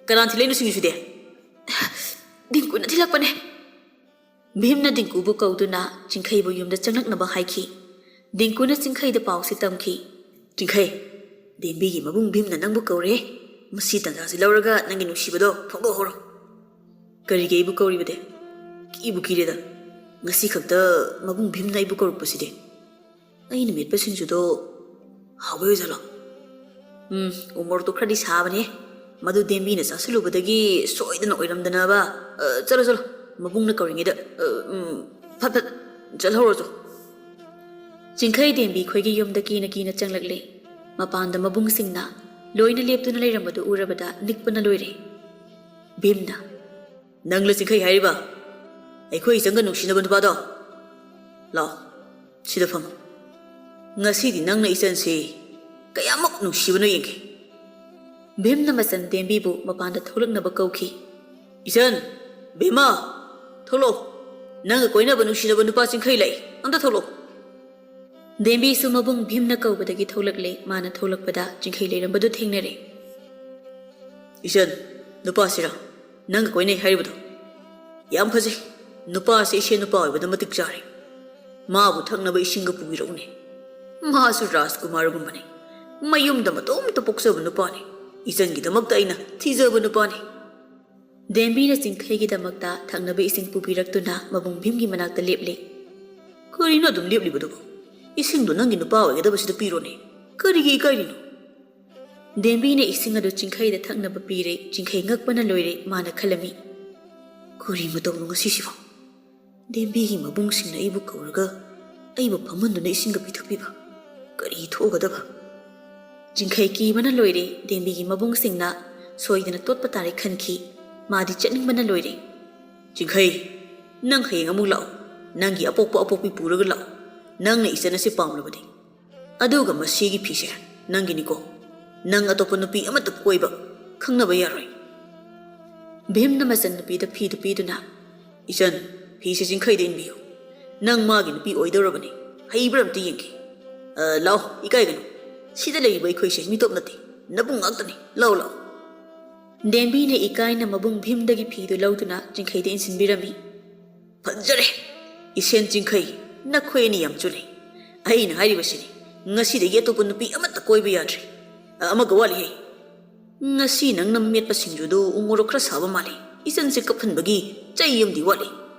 ꯀꯅꯥꯅ ꯊꯤꯜꯂꯛꯏꯅꯣ ꯁꯤꯡꯖꯨꯁꯤꯗꯤ?" "ꯗꯤꯡꯀꯨꯅ ꯊꯤꯜꯂꯛꯄꯅꯦ꯫" ꯚꯤꯝꯅ ꯗꯤꯡꯀꯨꯕꯨ ꯀꯧꯗꯨꯅ ꯆꯤꯡꯈꯩꯕꯨ ꯌꯨꯝꯗ ꯆꯪꯂꯛꯅꯕ ꯍꯥꯏꯈꯤ꯫ ꯗꯤꯡꯀꯨꯅ ꯆꯤꯡꯈꯩꯗ ꯄꯥꯎꯁꯤ ꯇꯝꯈꯤ꯫ "ꯆꯤꯡꯈꯩ, ꯗꯦꯝꯕꯤꯒꯤ ꯃꯕꯨꯡ ꯚꯤꯝꯅ ꯅꯪꯕꯨ ꯀꯧꯔꯦ꯫ ꯃꯁꯤ ꯇꯥꯟꯖꯥꯁꯤ ꯂꯧꯔꯒ ꯅꯪꯒꯤ ꯅꯨꯡꯁꯤꯕꯗꯣ ꯐꯣꯡꯗꯣꯛꯍꯧꯔꯣ꯫" "ꯀꯔꯤꯒꯤ ꯑꯩꯕꯨ ꯀꯧꯔꯤꯕꯗꯤ? ꯀꯤꯕꯨ ꯀꯤꯔꯦꯗ꯫ ꯉꯁꯤ ꯈꯛꯇ ꯃꯕꯨꯡ ꯚꯤꯝꯅ ꯑꯩꯕꯨ ꯀꯧꯔꯛꯄꯁꯤꯗꯤ꯫ ꯑꯩꯅ ꯃꯦꯠꯄ ꯁꯤꯡꯖꯨꯗꯣ ꯍꯥꯎꯕ ꯑꯣꯏꯖꯥꯠꯂꯣ? ꯎꯝ, ꯎ ꯃꯣꯔꯣꯛꯇꯣ ꯈꯔꯗꯤ ꯁꯥꯕꯅꯦ꯫ ꯃꯗꯨ ꯗꯦꯝꯕꯤꯅ ꯆꯥꯁꯤꯜꯂꯨꯕꯗꯒꯤ ꯁꯣꯏꯗꯅ ꯑꯣꯏꯔꯝꯗꯅꯕ꯫ ꯑ, ꯆꯠꯂꯣ, ꯆꯠꯂꯣ, ꯃꯕꯨꯡꯅ ꯀꯧꯔꯤꯉꯩꯗ, ꯑ, ꯎꯝ, ꯐꯠ ꯐꯠ ꯆꯠꯍꯧꯔꯣ ꯆꯣ꯫" ꯆꯤꯡꯈꯩ ꯗꯦꯝꯕꯤ ꯈꯣꯏꯒꯤ ꯌꯨꯝꯗ ꯀꯤꯅ ꯀꯤꯅ ꯆꯪꯂꯛꯂꯦ꯫ ꯃꯄꯥꯟꯗ ꯃꯕꯨꯡꯁꯤꯡꯅ ꯂꯣꯏꯅ ꯂꯦꯞꯇꯨꯅ ꯂꯩꯔꯝꯕꯗꯨ ꯎꯔꯕꯗ ꯅꯤꯛꯄꯅ ꯂꯣꯏꯔꯦ꯫ ꯚꯤꯝꯅ, "ꯅꯪꯂ ꯆꯤꯡꯈꯩ ꯍꯥꯏꯔꯤꯕ? ꯑꯩꯈꯣꯏ ꯏꯆꯟꯒ ꯅꯨꯡꯁꯤꯅꯕ ꯅꯨꯄꯥꯗꯣ? ꯂꯥꯛꯑꯣ, ꯁꯤꯗ ꯐꯝꯃꯨ꯫ ꯉꯁꯤꯗꯤ ꯅꯪꯅ ꯏꯆꯟꯁꯤ ꯀꯌꯥꯃꯨꯛ ꯅꯨꯡꯁꯤꯕꯅꯣ ꯌꯦꯡꯒꯦ꯫" ꯚꯤꯝꯅ ꯃꯆꯟ ꯗꯦꯝꯕꯤꯕꯨ ꯃꯄꯥꯟꯗ ꯊꯣꯛꯂꯛꯅꯕ ꯀꯧꯈꯤ꯫ "ꯏꯆꯟ, ꯕꯦꯝꯃ, ꯊꯣꯛꯂꯛꯑꯣ꯫ ꯅꯪꯒ ꯀꯣꯏꯅꯕ ꯅꯨꯡꯁꯤꯅꯕ ꯅꯨꯄꯥ ꯆꯤꯡꯈꯩ ꯂꯩ꯫ ꯑꯝꯇ ꯊꯣꯛꯂꯛꯑꯣ꯫" ꯗꯦꯝꯕꯤꯁꯨ ꯃꯕꯨꯡ ꯚꯤꯝꯅ ꯀꯧꯕꯗꯒꯤ ꯊꯣꯛꯂꯛꯂꯦ꯫ ꯃꯥꯅ ꯊꯣꯛꯂꯛꯄꯗ ꯆꯤꯡꯈꯩ ꯂꯩꯔꯝꯕꯗꯨ ꯊꯦꯡꯅꯔꯦ꯫ "ꯏꯆꯟ, ꯅꯨꯄꯥꯁꯤꯔ ꯅꯪꯒ ꯀꯣꯏꯅꯩ ꯍꯥꯏꯔꯤꯕꯗꯣ? ꯌꯥꯝ ꯐꯖꯩ꯫ ꯅꯨꯄꯥꯁꯦ ꯏꯁꯦ ꯅꯨꯄꯥ ꯑꯣꯏꯕꯗ ꯃꯇꯤꯛ ꯆꯥꯔꯦ꯫ ꯃꯥꯕꯨ ꯊꯛꯅꯕ ꯏꯁꯤꯡꯒ ꯄꯨꯕꯤꯔꯛꯎꯅꯦ꯫ ꯃꯥꯁꯨ ꯔꯥꯖꯀꯨꯃꯥꯔꯒꯨꯝꯕꯅꯤ꯫ ꯃꯌꯨꯝꯗ ꯃꯇꯣꯝꯇ ꯄꯣꯛꯆꯕ ꯅꯨꯄꯥꯅꯤ꯫ ꯏꯆꯟꯒꯤꯗꯃꯛꯇ ꯑꯩꯅ ꯊꯤꯖꯕ ꯅꯨꯄꯥꯅꯤ꯫" ꯗꯦꯝꯕꯤꯅ ꯆꯤꯡꯈꯩꯒꯤꯗꯃꯛꯇ ꯊꯛꯅꯕ ꯏꯁꯤꯡ ꯄꯨꯕꯤꯔꯛꯇꯨꯅ ꯃꯕꯨꯡ ꯚꯤꯝꯒꯤ ꯃꯅꯥꯛꯇ ꯂꯦꯞꯂꯦ꯫ "ꯀꯔꯤꯅꯣ ꯑꯗꯨꯝ ꯂꯦꯞꯂꯤꯕꯗꯨꯕꯨ? ꯏꯁꯤꯡꯗꯣ ꯅꯪꯒꯤ ꯅꯨꯄꯥ ꯑꯣꯏꯒꯗꯕꯁꯤꯗ ꯄꯤꯔꯣꯅꯦ꯫ ꯀꯔꯤꯒꯤ ꯏꯀꯥꯏꯔꯤꯅꯣ?" ꯗꯦꯝꯕꯤꯅ ꯏꯁꯤꯡ ꯑꯗꯨ ꯆꯤꯡꯈꯩꯗ ꯊꯛꯅꯕ ꯄꯤꯔꯦ꯫ ꯆꯤꯡꯈꯩ ꯉꯛꯄꯅ ꯂꯣꯏꯔꯦ꯫ ꯃꯥꯅ ꯈꯜꯂꯝꯃꯤ, "ꯀꯔꯤ ꯃꯇꯧꯅꯣ ꯉꯁꯤꯁꯤꯕꯣ? ꯗꯦꯝꯕꯤꯒꯤ ꯃꯕꯨꯡꯁꯤꯡꯅ ꯑꯩꯕꯨ ꯀꯧꯔꯒ ꯑꯩꯕꯨ ꯐꯝꯍꯟꯗꯨꯅ ꯏꯁꯤꯡꯒ ꯄꯤꯊꯛꯄꯤꯕ꯫ ꯀꯔꯤ ꯊꯣꯛꯑꯒꯗꯕ?" ꯆꯤꯡꯈꯩ ꯀꯤꯕꯅ ꯂꯣꯏꯔꯦ꯫ ꯗꯦꯝꯕꯤꯒꯤ ꯃꯕꯨꯡꯁꯤꯡꯅ ꯁꯣꯏꯗꯅ ꯇꯣꯠꯄ ꯇꯥꯔꯦ ꯈꯟꯈꯤ꯫ ꯃꯥꯗꯤ ꯆꯠꯅꯤꯡꯕꯅ ꯂꯣꯏꯔꯦ꯫ "ꯆꯤꯡꯈꯩ, ꯅꯪ ꯍꯌꯦꯡ ꯑꯃꯨꯛ ꯂꯥꯛꯑꯣ꯫ ꯅꯪꯒꯤ ꯑꯄꯣꯛꯄ ꯑꯄꯣꯛꯄꯤ ꯄꯨꯔꯒ ꯂꯥꯛꯑꯣ꯫ ꯅꯪꯅ ꯏꯆꯟ ꯑꯁꯤ ꯄꯥꯝꯂꯕꯗꯤ꯫ ꯑꯗꯨꯒ ꯃꯁꯤꯒꯤ ꯐꯤꯁꯦ ꯅꯪꯒꯤꯅꯤꯀꯣ꯫ ꯅꯪ ꯑꯇꯣꯞꯄ ꯅꯨꯄꯤ ꯑꯃꯠꯇ ꯀꯣꯏꯕ ꯈꯪꯅꯕ ꯌꯥꯔꯣꯏ꯫" ꯚꯤꯝꯅ ꯃꯆꯟꯅꯨꯄꯤꯗ ꯐꯤꯗꯨ ꯄꯤꯗꯨꯅ, "ꯏꯆꯟ, ꯐꯤꯁꯦ ꯆꯤꯡꯈꯩꯗ ꯏꯟꯕꯤꯌꯨ꯫ ꯅꯪ ꯃꯥꯒꯤ ꯅꯨꯄꯤ ꯑꯣꯏꯗꯧꯔꯕꯅꯤ꯫ ꯍꯩꯕ꯭ꯔꯥ ꯑꯝꯇ ꯌꯦꯡꯒꯦ꯫ ꯑ, ꯂꯥꯛꯑꯣ, ꯏꯀꯥꯏꯒꯅꯨ꯫ ꯁꯤꯗ ꯂꯩꯔꯤꯕ ꯑꯩꯈꯣꯏꯁꯦ ꯃꯤꯇꯣꯞ ꯅꯠꯇꯦ꯫ ꯅꯕꯨꯡ ꯉꯥꯛꯇꯅꯤ꯫ ꯂꯥꯛꯑꯣ, ꯂꯥꯛꯑꯣ꯫" ꯗꯦꯝꯕꯤꯅ ꯏꯀꯥꯏꯅ ꯃꯕꯨꯡ ꯚꯤꯝꯗꯒꯤ ꯐꯤꯗꯨ ꯂꯧꯗꯨꯅ ꯆꯤꯡꯈꯩꯗ ꯏꯟꯁꯤꯟꯕꯤꯔꯝꯃꯤ꯫ "ꯐꯖꯔꯦ꯫ ꯏꯁꯦꯟ ꯆꯤꯡꯈꯩ, ꯅꯈꯣꯏ ꯑꯅꯤ ꯌꯥꯝ ꯆꯨꯅꯩ꯫ ꯑꯩꯅ ꯍꯥꯏꯔꯤꯕꯁꯤꯅꯤ, ꯉꯁꯤꯗꯒꯤ ꯑꯇꯣꯞꯄ ꯅꯨꯄꯤ ꯑꯃꯠꯇ ꯀꯣꯏꯕ ꯌꯥꯗ꯭ꯔꯦ꯫ ꯑ, ꯑꯃꯒ ꯋꯥꯠꯂꯤꯍꯦ꯫ ꯉꯁꯤ ꯅꯪꯅ ꯃꯦꯠꯄ ꯁꯤꯡꯖꯨꯗꯨ ꯎ ꯃꯣꯔꯣꯛ ꯈꯔ ꯁꯥꯕ ꯃꯥꯜꯂꯤ꯫ ꯏꯆꯟꯁꯦ ꯀꯞꯍꯟꯕꯒꯤ ꯆꯩ ꯑꯃꯗꯤ ꯋꯥꯠꯂꯤ꯫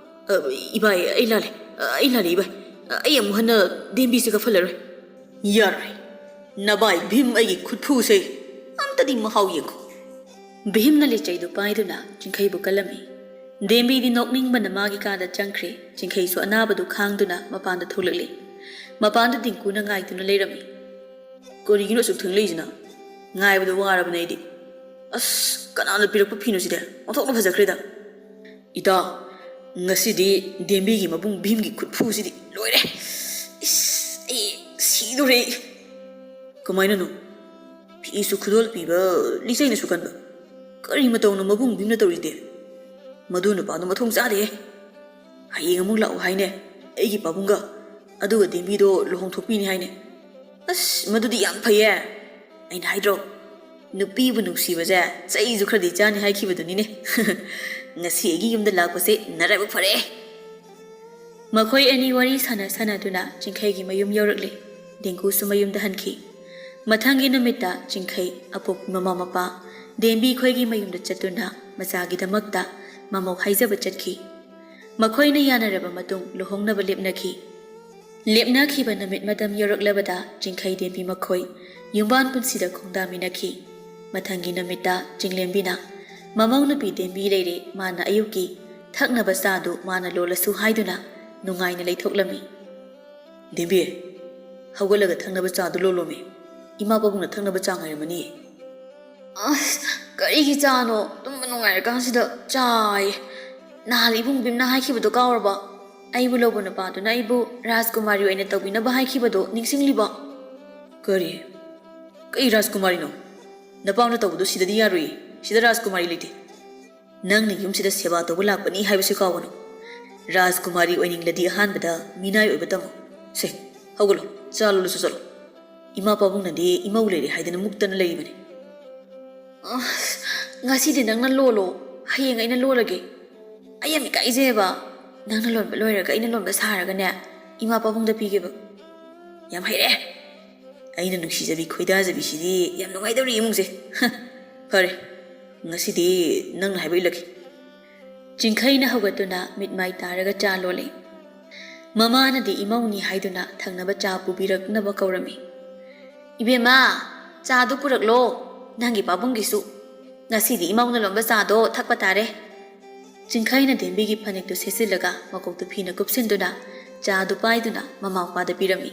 ꯑ, ꯏꯕꯥꯏ, ꯑꯩ ꯂꯥꯜꯂꯦ꯫ ꯑ, ꯑꯩ ꯂꯥꯜꯂꯦ, ꯏꯕꯥꯏ꯫ ꯑ, ꯑꯩ ꯑꯃꯨꯛ ꯍꯟꯅ ꯗꯦꯝꯕꯤꯁꯦ ꯀꯞꯍꯜꯂꯔꯣꯏ꯫" "ꯌꯥꯔꯣꯏ꯫ ꯅꯕꯥꯏ ꯚꯤꯝ ꯑꯩꯒꯤ ꯈꯨꯠꯐꯨꯁꯦ ꯑꯝꯇꯗꯤ ꯃꯍꯥꯎ ꯌꯦꯡꯈꯣ꯫" ꯚꯤꯝꯅ ꯂꯤꯆꯩꯗꯨ ꯄꯥꯏꯗꯨꯅ ꯆꯤꯡꯈꯩꯕꯨ ꯀꯜꯂꯝꯃꯤ꯫ ꯗꯦꯝꯕꯤꯗꯤ ꯅꯣꯛꯅꯤꯡꯕꯅ ꯃꯥꯒꯤ ꯀꯥꯗ ꯆꯪꯈ꯭ꯔꯦ꯫ ꯆꯤꯡꯈꯩꯁꯨ ꯑꯅꯥꯕꯗꯨ ꯈꯥꯡꯗꯨꯅ ꯃꯄꯥꯟꯗ ꯊꯣꯛꯂꯛꯂꯤ꯫ ꯃꯄꯥꯟꯗ ꯗꯤꯡꯀꯨꯅ ꯉꯥꯏꯗꯨꯅ ꯂꯩꯔꯝꯃꯤ꯫ "ꯀꯔꯤꯒꯤꯅꯣ ꯑꯁꯨꯛ ꯊꯦꯡꯂꯛꯏꯁꯤꯅ? ꯉꯥꯏꯕꯗ ꯋꯥꯔꯕꯅꯦ ꯑꯩꯗꯤ꯫ ꯑꯁ, ꯀꯅꯥꯅ ꯄꯤꯔꯛꯄ ꯐꯤꯅꯣ ꯁꯤꯗꯤ? ꯑꯣꯟꯊꯣꯛꯅ ꯐꯖꯈ꯭ꯔꯦꯗ꯫" "ꯏꯇꯥ, ꯉꯁꯤꯗꯤ ꯗꯦꯝꯕꯤꯒꯤ ꯃꯕꯨꯡ ꯚꯤꯝꯒꯤ ꯈꯨꯠꯐꯨꯁꯤꯗꯤ ꯂꯣꯏꯔꯦ꯫ ꯏꯁ, ꯑꯩ ꯁꯤꯗꯣꯔꯦ ꯑꯩ꯫" "ꯀꯃꯥꯏꯅꯅꯣ? ꯐꯤꯁꯨ ꯈꯨꯗꯣꯜ ꯄꯤꯕ, ꯂꯤꯆꯩꯅꯁꯨ ꯀꯟꯕ꯫ ꯀꯔꯤ ꯃꯇꯧꯅꯣ ꯃꯕꯨꯡ ꯚꯤꯝꯅ ꯇꯧꯔꯤꯗꯦ? ꯃꯗꯨ ꯅꯨꯄꯥꯗꯣ ꯃꯊꯣꯡ ꯆꯥꯗꯦ꯫ ꯍꯌꯦꯡ ꯑꯃꯨꯛ ꯂꯥꯛꯑꯣ ꯍꯥꯏꯅꯦ ꯑꯩꯒꯤ ꯄꯥꯕꯨꯡꯒ꯫ ꯑꯗꯨꯒ ꯗꯦꯝꯕꯤꯗꯣ ꯂꯨꯍꯣꯡꯊꯣꯛꯄꯤꯅꯤ ꯍꯥꯏꯅꯦ꯫ ꯑꯁ, ꯃꯗꯨꯗꯤ ꯌꯥꯝ ꯐꯩꯌꯦ꯫ ꯑꯩꯅ ꯍꯥꯏꯗ꯭ꯔꯣ, ꯅꯨꯄꯤꯕꯨ ꯅꯨꯡꯁꯤꯕꯁꯦ ꯆꯩꯁꯨ ꯈꯔꯗꯤ ꯆꯥꯅꯤ ꯍꯥꯏꯈꯤꯕꯗꯨꯅꯤꯅꯦ꯫" "ꯉꯁꯤ ꯑꯩꯒꯤ ꯌꯨꯝꯗ ꯂꯥꯛꯄꯁꯦ ꯅꯔꯥꯏꯕꯛ ꯐꯔꯦ꯫" ꯃꯈꯣꯏ ꯑꯅꯤ ꯋꯥꯔꯤ ꯁꯥꯟꯅ ꯁꯥꯟꯅꯗꯨꯅ ꯆꯤꯡꯈꯩꯒꯤ ꯃꯌꯨꯝ ꯌꯧꯔꯛꯂꯤ꯫ ꯗꯤꯡꯀꯨꯁꯨ ꯃꯌꯨꯝꯗ ꯍꯟꯈꯤ꯫ ꯃꯊꯪꯒꯤ ꯅꯨꯃꯤꯠꯇ ꯆꯤꯡꯈꯩ ꯑꯄꯣꯛꯄꯤ ꯃꯃꯥ ꯃꯄꯥ ꯗꯦꯝꯕꯤ ꯈꯣꯏꯒꯤ ꯃꯌꯨꯝꯗ ꯆꯠꯇꯨꯅ ꯃꯆꯥꯒꯤꯗꯃꯛꯇ ꯃꯃꯧ ꯍꯥꯏꯖꯕ ꯆꯠꯈꯤ꯫ ꯃꯈꯣꯏꯅ ꯌꯥꯅꯔꯕ ꯃꯇꯨꯡ ꯂꯨꯍꯣꯡꯅꯕ ꯂꯦꯞꯅꯈꯤ꯫ ꯂꯦꯞꯅꯈꯤꯕ ꯅꯨꯃꯤꯠ ꯃꯇꯝ ꯌꯧꯔꯛꯂꯕꯗ ꯆꯤꯡꯈꯩ ꯗꯦꯝꯕꯤ ꯃꯈꯣꯏ ꯌꯨꯝꯕꯥꯟ ꯄꯨꯟꯁꯤꯗ ꯈꯣꯡꯗꯥꯃꯤꯟꯅꯈꯤ꯫ ꯃꯊꯪꯒꯤ ꯅꯨꯃꯤꯠꯇ ꯆꯤꯡꯂꯦꯝꯕꯤꯅ ꯃꯃꯧ ꯅꯨꯄꯤ ꯗꯦꯝꯕꯤ ꯂꯩꯔꯦ, ꯃꯥꯅ ꯑꯌꯨꯛꯀꯤ ꯊꯛꯅꯕ ꯆꯥꯗꯨ ꯃꯥꯅ ꯂꯣꯜꯂꯁꯨ ꯍꯥꯏꯗꯨꯅ ꯅꯨꯡꯉꯥꯏꯅ ꯂꯩꯊꯣꯛꯂꯝꯃꯤ꯫ "ꯗꯦꯝꯕꯤ, ꯍꯧꯒꯠꯂꯒ ꯊꯛꯅꯕ ꯆꯥꯗꯨ ꯂꯣꯜꯂꯣꯃꯤ꯫ ꯏꯃꯥ ꯄꯥꯕꯨꯡꯅ ꯊꯛꯅꯕ ꯆꯥ ꯉꯥꯏꯔꯝꯃꯅꯤ꯫ ꯑꯁ, ꯀꯔꯤꯒꯤ ꯆꯥꯅꯣ? ꯇꯨꯝꯕ ꯅꯨꯡꯉꯥꯏꯔꯀꯥꯟꯁꯤꯗ ꯆꯥꯌꯦ꯫ ꯅꯍꯥꯟ ꯏꯕꯨꯡ ꯕꯤꯝꯅ ꯍꯥꯏꯈꯤꯕꯗꯣ ꯀꯥꯎꯔꯕ? ꯑꯩꯕꯨ ꯂꯧꯕ ꯅꯨꯄꯥꯗꯨꯅ ꯑꯩꯕꯨ ꯔꯥꯖꯀꯨꯃꯥꯔꯤ ꯑꯣꯏꯅ ꯇꯧꯕꯤꯅꯕ ꯍꯥꯏꯈꯤꯕꯗꯣ ꯅꯤꯡꯁꯤꯡꯂꯤꯕꯣ? ꯀꯔꯤ? ꯀꯩ ꯔꯥꯖꯀꯨꯃꯥꯔꯤꯅꯣ? ꯅꯄꯥꯝꯗ ꯇꯧꯕꯗꯣ ꯁꯤꯗꯗꯤ ꯌꯥꯔꯣꯏꯌꯦ꯫ ꯁꯤꯗ ꯔꯥꯖꯀꯨꯃꯥꯔꯤ ꯂꯩꯇꯦ꯫ ꯅꯪꯅ ꯌꯨꯝꯁꯤꯗ ꯁꯦꯕꯥ ꯇꯧꯕ ꯂꯥꯛꯄꯅꯤ ꯍꯥꯏꯕꯁꯤ ꯀꯥꯎꯒꯅꯨ꯫ ꯔꯥꯖꯀꯨꯃꯥꯔꯤ ꯑꯣꯏꯅꯤꯡꯂꯗꯤ ꯑꯍꯥꯟꯕꯗ ꯃꯤꯅꯥꯏ ꯑꯣꯏꯕ ꯇꯝꯃꯨ꯫ ꯁꯦ, ꯍꯧꯒꯠꯂꯣ, ꯆꯥ ꯂꯣꯜꯂꯨꯁꯨ ꯆꯠꯂꯣ꯫ ꯏꯃꯥ ꯄꯥꯕꯨꯡꯅꯗꯤ ꯏꯃꯧ ꯂꯩꯔꯦ ꯍꯥꯏꯗꯅ ꯃꯨꯛꯇꯅ ꯂꯩꯔꯤꯕꯅꯤ꯫ ꯑꯁ, ꯉꯁꯤꯗꯤ ꯅꯪꯅ ꯂꯣꯜꯂꯣ, ꯍꯌꯦꯡ ꯑꯩꯅ ꯂꯣꯜꯂꯒꯦ꯫ ꯑꯩ ꯌꯥꯝ ꯏꯀꯥꯏꯖꯩꯌꯦꯕ꯫ ꯅꯪꯅ ꯂꯣꯟꯕ ꯂꯣꯏꯔꯒ ꯑꯩꯅ ꯂꯣꯟꯕ ꯁꯥꯔꯒꯅꯦ, ꯏꯃꯥ ꯄꯥꯕꯨꯡꯗ ꯄꯤꯒꯦꯕ꯫ ꯌꯥꯝ ꯍꯩꯔꯦ꯫ ꯑꯩꯅ ꯅꯨꯡꯁꯤꯖꯕꯤ ꯈꯣꯏꯗꯥꯖꯕꯤꯁꯤꯗꯤ ꯌꯥꯝ ꯅꯨꯡꯉꯥꯏꯗꯧꯔꯤ ꯏꯃꯨꯡꯁꯦ꯫ ꯐꯔꯦ, ꯉꯁꯤꯗꯤ ꯅꯪꯅ ꯍꯥꯏꯕ ꯏꯜꯂꯒꯦ꯫ ꯆꯤꯡꯈꯩꯅ ꯍꯧꯒꯠꯇꯨꯅ ꯃꯤꯠ ꯃꯥꯏ ꯇꯥꯔꯒ ꯆꯥ ꯂꯣꯜꯂꯤ꯫ ꯃꯃꯥꯅꯗꯤ ꯏꯃꯧꯅꯤ ꯍꯥꯏꯗꯨꯅ ꯊꯛꯅꯕ ꯆꯥ ꯄꯨꯕꯤꯔꯛꯅꯕ ꯀꯧꯔꯝꯃꯤ꯫ "ꯏꯕꯦꯝꯃ, ꯆꯥꯗꯨ ꯄꯨꯔꯛꯂꯣ, ꯅꯪꯒꯤ ꯄꯥꯕꯨꯡꯒꯤꯁꯨ꯫ ꯉꯁꯤꯗꯤ ꯏꯃꯧꯅ ꯂꯣꯟꯕ ꯆꯥꯗꯣ ꯊꯛꯄ ꯇꯥꯔꯦ꯫" ꯆꯤꯡꯈꯩꯅ ꯙꯦꯝꯕꯤꯒꯤ ꯐꯅꯦꯛꯇꯨ ꯁꯦꯠꯆꯤꯜꯂꯒ ꯃꯀꯣꯛꯇꯨ ꯐꯤꯅ ꯀꯨꯞꯁꯤꯟꯗꯨꯅ ꯆꯥꯗꯨ ꯄꯥꯏꯗꯨꯅ ꯃꯃꯥ ꯃꯄꯥꯗ ꯄꯤꯔꯝꯃꯤ꯫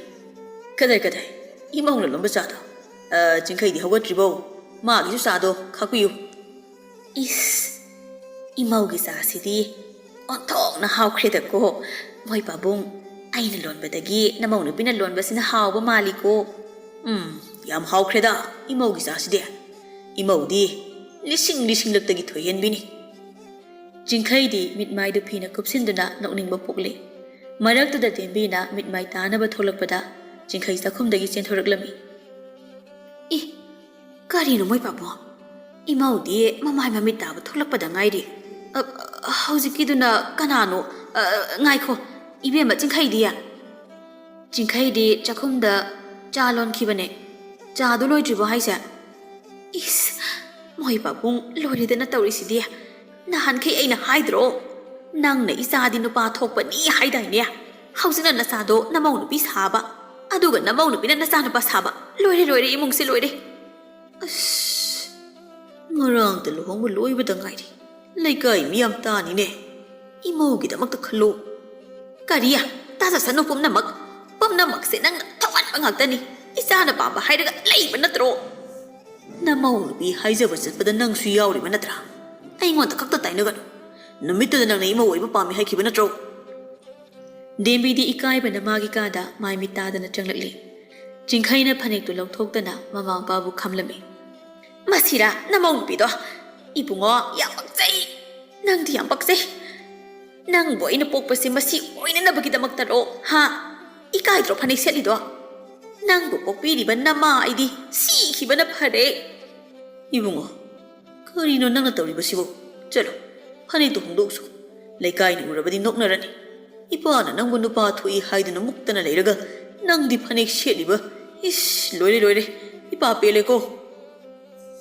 "ꯀꯗꯥꯏ, ꯀꯗꯥꯏ? ꯏꯃꯧꯅ ꯂꯣꯟꯕ ꯆꯥꯗꯣ? ꯑ, ꯆꯤꯡꯈꯩꯗꯤ ꯍꯧꯒꯠꯇ꯭ꯔꯤꯕꯣ? ꯃꯥꯒꯤꯁꯨ ꯆꯥꯗꯣ ꯈꯥꯛꯄꯤꯌꯨ꯫" "ꯏꯁ, ꯏꯃꯧꯒꯤ ꯆꯥꯁꯤꯗꯤ ꯑꯣꯟꯊꯣꯛꯅ ꯍꯥꯎꯈ꯭ꯔꯦꯗꯀꯣ꯫ ꯃꯣꯏ ꯄꯥꯕꯨꯡ, ꯑꯩꯅ ꯂꯣꯟꯕꯗꯒꯤ ꯅꯃꯧ ꯅꯨꯄꯤꯅ ꯂꯣꯟꯕꯁꯤꯅ ꯍꯥꯎꯕ ꯃꯥꯜꯂꯤꯀꯣ꯫" "ꯎꯝ, ꯌꯥꯝ ꯍꯥꯎꯈ꯭ꯔꯦꯗ ꯏꯃꯧꯒꯤ ꯆꯥꯁꯤꯗꯤ꯫ ꯏꯃꯧꯗꯤ ꯂꯤꯁꯤꯡ ꯂꯤꯁꯤꯡꯂꯛꯇꯒꯤ ꯊꯣꯏꯍꯦꯟꯕꯤꯅꯤ꯫" ꯆꯤꯡꯈꯩꯗꯤ ꯃꯤꯠꯃꯥꯏꯗꯨ ꯐꯤꯅ ꯀꯨꯞꯁꯤꯟꯗꯨꯅ ꯅꯣꯛꯅꯤꯡꯕ ꯄꯣꯛꯂꯦ꯫ ꯃꯔꯛꯇꯨꯗ ꯇꯦꯝꯕꯤꯅ ꯃꯤꯠꯃꯥꯏ ꯇꯥꯅꯕ ꯊꯣꯛꯂꯛꯄꯗ ꯆꯤꯡꯈꯩ ꯆꯥꯛꯈꯨꯝꯗꯒꯤ ꯆꯦꯟꯊꯣꯔꯛꯂꯝꯃꯤ꯫ "ꯏ, ꯀꯔꯤꯅꯣ ꯃꯣꯏ ꯄꯥꯕꯨꯡ? ꯏꯃꯧꯗꯤ ꯃꯃꯥꯏ ꯃꯃꯤꯠ ꯇꯥꯕ ꯊꯣꯛꯂꯛꯄꯗ ꯉꯥꯏꯔꯤ꯫ ꯑ, ꯍꯧꯖꯤꯛꯀꯤꯗꯨꯅ ꯀꯅꯥꯅꯣ? ꯑ, ꯉꯥꯏꯈꯣ, ꯏꯕꯦꯝꯃ ꯆꯤꯡꯈꯩꯗꯤ?" "ꯆꯤꯡꯈꯩꯗꯤ ꯆꯥꯛꯈꯨꯝꯗ ꯆꯥ ꯂꯣꯟꯈꯤꯕꯅꯦ꯫ ꯆꯥꯗꯨ ꯂꯣꯏꯗ꯭ꯔꯤꯕꯣ ꯍꯥꯏꯁꯦ?" "ꯏꯁ, ꯃꯣꯏ ꯄꯥꯕꯨꯡ ꯂꯣꯏꯔꯦꯗꯅ ꯇꯧꯔꯤꯁꯤꯗꯤ꯫ ꯅꯍꯥꯟꯈꯩ ꯑꯩꯅ ꯍꯥꯏꯗ꯭ꯔꯣ? ꯅꯪꯅ ꯏꯆꯥꯗꯤ ꯅꯨꯄꯥ ꯊꯣꯛꯄꯅꯤ ꯍꯥꯏꯗꯥꯏꯅꯦ? ꯍꯧꯖꯤꯛꯅ ꯅꯆꯥꯗꯣ ꯅꯃꯧ ꯅꯨꯄꯤ ꯁꯥꯕ, ꯑꯗꯨꯒ ꯅꯃꯧ ꯅꯨꯄꯤꯅ ꯅꯆꯥ ꯅꯨꯄꯥ ꯁꯥꯕ꯫ ꯂꯣꯏꯔꯦ, ꯂꯣꯏꯔꯦ, ꯏꯃꯨꯡꯁꯦ ꯂꯣꯏꯔꯦ꯫" "ꯑꯁ, ꯉꯔꯥꯡꯇ ꯂꯨꯍꯣꯡꯕ ꯂꯣꯏꯕꯗ ꯉꯥꯏꯔꯤ꯫ ꯂꯩꯀꯥꯏ ꯃꯤ ꯌꯥꯝ ꯇꯥꯅꯤꯅꯦ꯫ ꯏꯃꯧꯒꯤꯗꯃꯛꯇ ꯈꯜꯂꯨ꯫" "ꯀꯔꯤ? ꯇꯥꯖꯁꯅꯨ ꯄꯨꯝꯅꯃꯛ꯫ ꯄꯨꯝꯅꯃꯛꯁꯦ ꯅꯪꯅ ꯊꯣꯛꯍꯟꯕ ꯉꯥꯛꯇꯅꯤ꯫ ꯏꯆꯥꯅ ꯄꯥꯝꯕ ꯍꯥꯏꯔꯒ ꯂꯩꯕ ꯅꯠꯇ꯭ꯔꯣ? ꯅꯃꯧ ꯅꯨꯄꯤ ꯍꯥꯏꯖꯕ ꯆꯠꯄꯗ ꯅꯪꯁꯨ ꯌꯥꯎꯔꯤꯕ ꯅꯠꯇ꯭ꯔꯥ? ꯑꯩꯉꯣꯟꯗ ꯈꯛꯇ ꯇꯥꯏꯅꯒꯅꯨ꯫ ꯅꯨꯃꯤꯠꯇꯨꯗ ꯅꯪꯅ ꯏꯃꯧ ꯑꯣꯏꯕ ꯄꯥꯝꯃꯤ ꯍꯥꯏꯈꯤꯕ ꯅꯠꯇ꯭ꯔꯣ? ꯗꯦꯝꯕꯤꯗꯤ ꯏꯀꯥꯏꯕꯅ ꯃꯥꯒꯤ ꯀꯥꯗ ꯃꯥꯏ ꯃꯤꯠ ꯇꯥꯗꯅ ꯆꯪꯂꯛꯂꯤ꯫ ꯆꯤꯡꯈꯩꯅ ꯐꯅꯦꯛꯇꯨ ꯂꯧꯊꯣꯛꯇꯅ ꯃꯃꯥ ꯃꯄꯥꯕꯨ ꯈꯝꯂꯝꯃꯤ꯫ "ꯃꯁꯤꯔꯥ ꯅꯃꯧ ꯅꯨꯄꯤꯗꯣ? ꯏꯕꯨꯡꯉꯣ, ꯌꯥꯝ ꯄꯛꯆꯩ꯫ ꯅꯪꯗꯤ ꯌꯥꯝ ꯄꯛꯆꯩ꯫ ꯅꯪꯕꯨ ꯑꯩꯅ ꯄꯣꯛꯄꯁꯦ ꯃꯁꯤ ꯑꯣꯏꯅꯅꯕꯒꯤꯗꯃꯛꯇꯔꯣ? ꯍꯥ? ꯏꯀꯥꯏꯗ꯭ꯔꯣ ꯐꯅꯦꯛ ꯁꯦꯠꯂꯤꯗꯣ? ꯅꯪꯕꯨ ꯄꯣꯛꯄꯤꯔꯤꯕ ꯅꯃꯥ ꯑꯩꯗꯤ ꯁꯤꯈꯤꯕꯅ ꯐꯔꯦ꯫" "ꯏꯕꯨꯡꯉꯣ, ꯀꯔꯤꯅꯣ ꯅꯪꯅ ꯇꯧꯔꯤꯕꯁꯤꯕꯨ? ꯆꯠꯂꯣ, ꯐꯅꯦꯛꯇꯨ ꯍꯣꯡꯗꯣꯛꯎꯁꯨ꯫ ꯂꯩꯀꯥꯏꯅ ꯎꯔꯕꯗꯤ ꯅꯣꯛꯅꯔꯅꯤ꯫ ꯏꯄꯥꯅ ꯅꯪꯕꯨ ꯅꯨꯄꯥ ꯊꯣꯛꯏ ꯍꯥꯏꯗꯨꯅ ꯃꯨꯛꯇꯅ ꯂꯩꯔꯒ ꯅꯪꯗꯤ ꯐꯅꯦꯛ ꯁꯦꯠꯂꯤꯕ? ꯏꯁ, ꯂꯣꯏꯔꯦ, ꯂꯣꯏꯔꯦ꯫ ꯏꯄꯥ ꯄꯦꯜꯂꯦꯀꯣ꯫"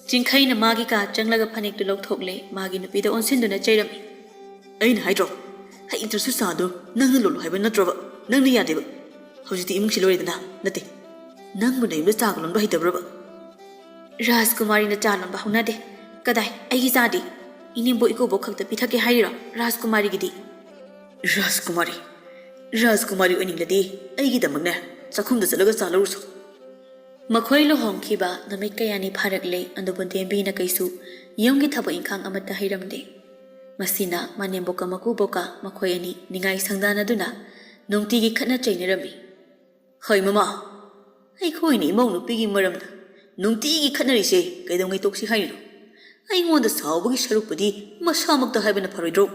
ꯆꯤꯡꯈꯩꯅ ꯃꯥꯒꯤ ꯀꯥ ꯆꯪꯂꯒ ꯐꯅꯦꯛꯇꯨ ꯂꯧꯊꯣꯛꯂꯦ꯫ ꯃꯥꯒꯤ ꯅꯨꯄꯤꯗ ꯑꯣꯟꯁꯤꯟꯗꯨꯅ ꯆꯩꯔꯝꯃꯤ꯫ "ꯑꯩꯅ ꯍꯥꯏꯗ꯭ꯔꯣ, ꯍꯩꯇ꯭ꯔꯁꯨ ꯆꯥꯗꯣ ꯅꯪꯅ ꯂꯣꯜꯂꯨ ꯍꯥꯏꯕ ꯅꯠꯇ꯭ꯔꯣꯕ? ꯅꯪꯅ ꯌꯥꯗꯦꯕ꯫ ꯍꯧꯖꯤꯛꯇꯤ ꯏꯃꯨꯡꯁꯤ ꯂꯣꯏꯔꯦꯗꯅ, ꯅꯠꯇꯦ, ꯅꯪꯕꯨ ꯅꯌꯨꯝꯗ ꯆꯥꯒ ꯂꯣꯟꯕ ꯍꯩꯇꯕ꯭ꯔꯕ?" "ꯔꯥꯖꯀꯨꯃꯥꯔꯤꯅ ꯆꯥ ꯂꯣꯟꯕ ꯍꯧꯅꯗꯦ꯫ ꯀꯗꯥꯏ, ꯑꯩꯒꯤ ꯆꯥꯗꯤ? ꯏꯅꯦꯝꯕꯣꯛ ꯏꯀꯨꯕꯣꯛ ꯈꯛꯇ ꯄꯤꯊꯛꯀꯦ ꯍꯥꯏꯔꯤꯔꯣ ꯔꯥꯖꯀꯨꯃꯥꯔꯤꯒꯤꯗꯤ?" "ꯔꯥꯖꯀꯨꯃꯥꯔꯤ, ꯔꯥꯖꯀꯨꯃꯥꯔꯤ ꯑꯣꯏꯅꯤꯡꯂꯗꯤ ꯑꯩꯒꯤꯗꯃꯛꯅꯦ, ꯆꯥꯛꯈꯨꯝꯗ ꯆꯠꯂꯒ ꯆꯥ ꯂꯧꯔꯨꯁꯣ꯫" ꯃꯈꯣꯏ ꯂꯨꯍꯣꯡꯈꯤꯕ ꯅꯨꯃꯤꯠ ꯀꯌꯥꯅꯤ ꯐꯥꯔꯛꯂꯦ, ꯑꯗꯨꯕꯨ ꯗꯦꯝꯕꯤꯅ ꯀꯩꯁꯨ ꯌꯨꯝꯒꯤ ꯊꯕꯛ ꯏꯪꯈꯥꯡ ꯑꯃꯠꯇ ꯍꯩꯔꯝꯗꯦ꯫ ꯃꯁꯤꯅ ꯃꯅꯦꯝꯕꯣꯛꯀ ꯃꯀꯨꯕꯣꯛꯀ ꯃꯈꯣꯏ ꯑꯅꯤ ꯅꯤꯡꯉꯥꯏ ꯁꯪꯗꯥꯅꯗꯨꯅ ꯅꯨꯡꯇꯤꯒꯤ ꯈꯠꯅ ꯆꯩꯅꯔꯝꯃꯤ꯫ "ꯍꯣꯏ ꯃꯃꯥ, ꯑꯩꯈꯣꯏꯅ ꯏꯃꯧ ꯅꯨꯄꯤꯒꯤ ꯃꯔꯝꯗ ꯅꯨꯡꯇꯤꯒꯤ ꯈꯠꯅꯔꯤꯁꯦ ꯀꯩꯗꯧꯉꯩ ꯇꯣꯛꯁꯤ ꯍꯥꯏꯔꯤꯅꯣ? ꯑꯩꯉꯣꯟꯗ ꯁꯥꯎꯕꯒꯤ ꯁꯔꯨꯛꯄꯨꯗꯤ ꯃꯁꯥꯃꯛꯇ ꯍꯥꯏꯕꯅ ꯐꯔꯣꯏꯗ꯭ꯔꯣ?"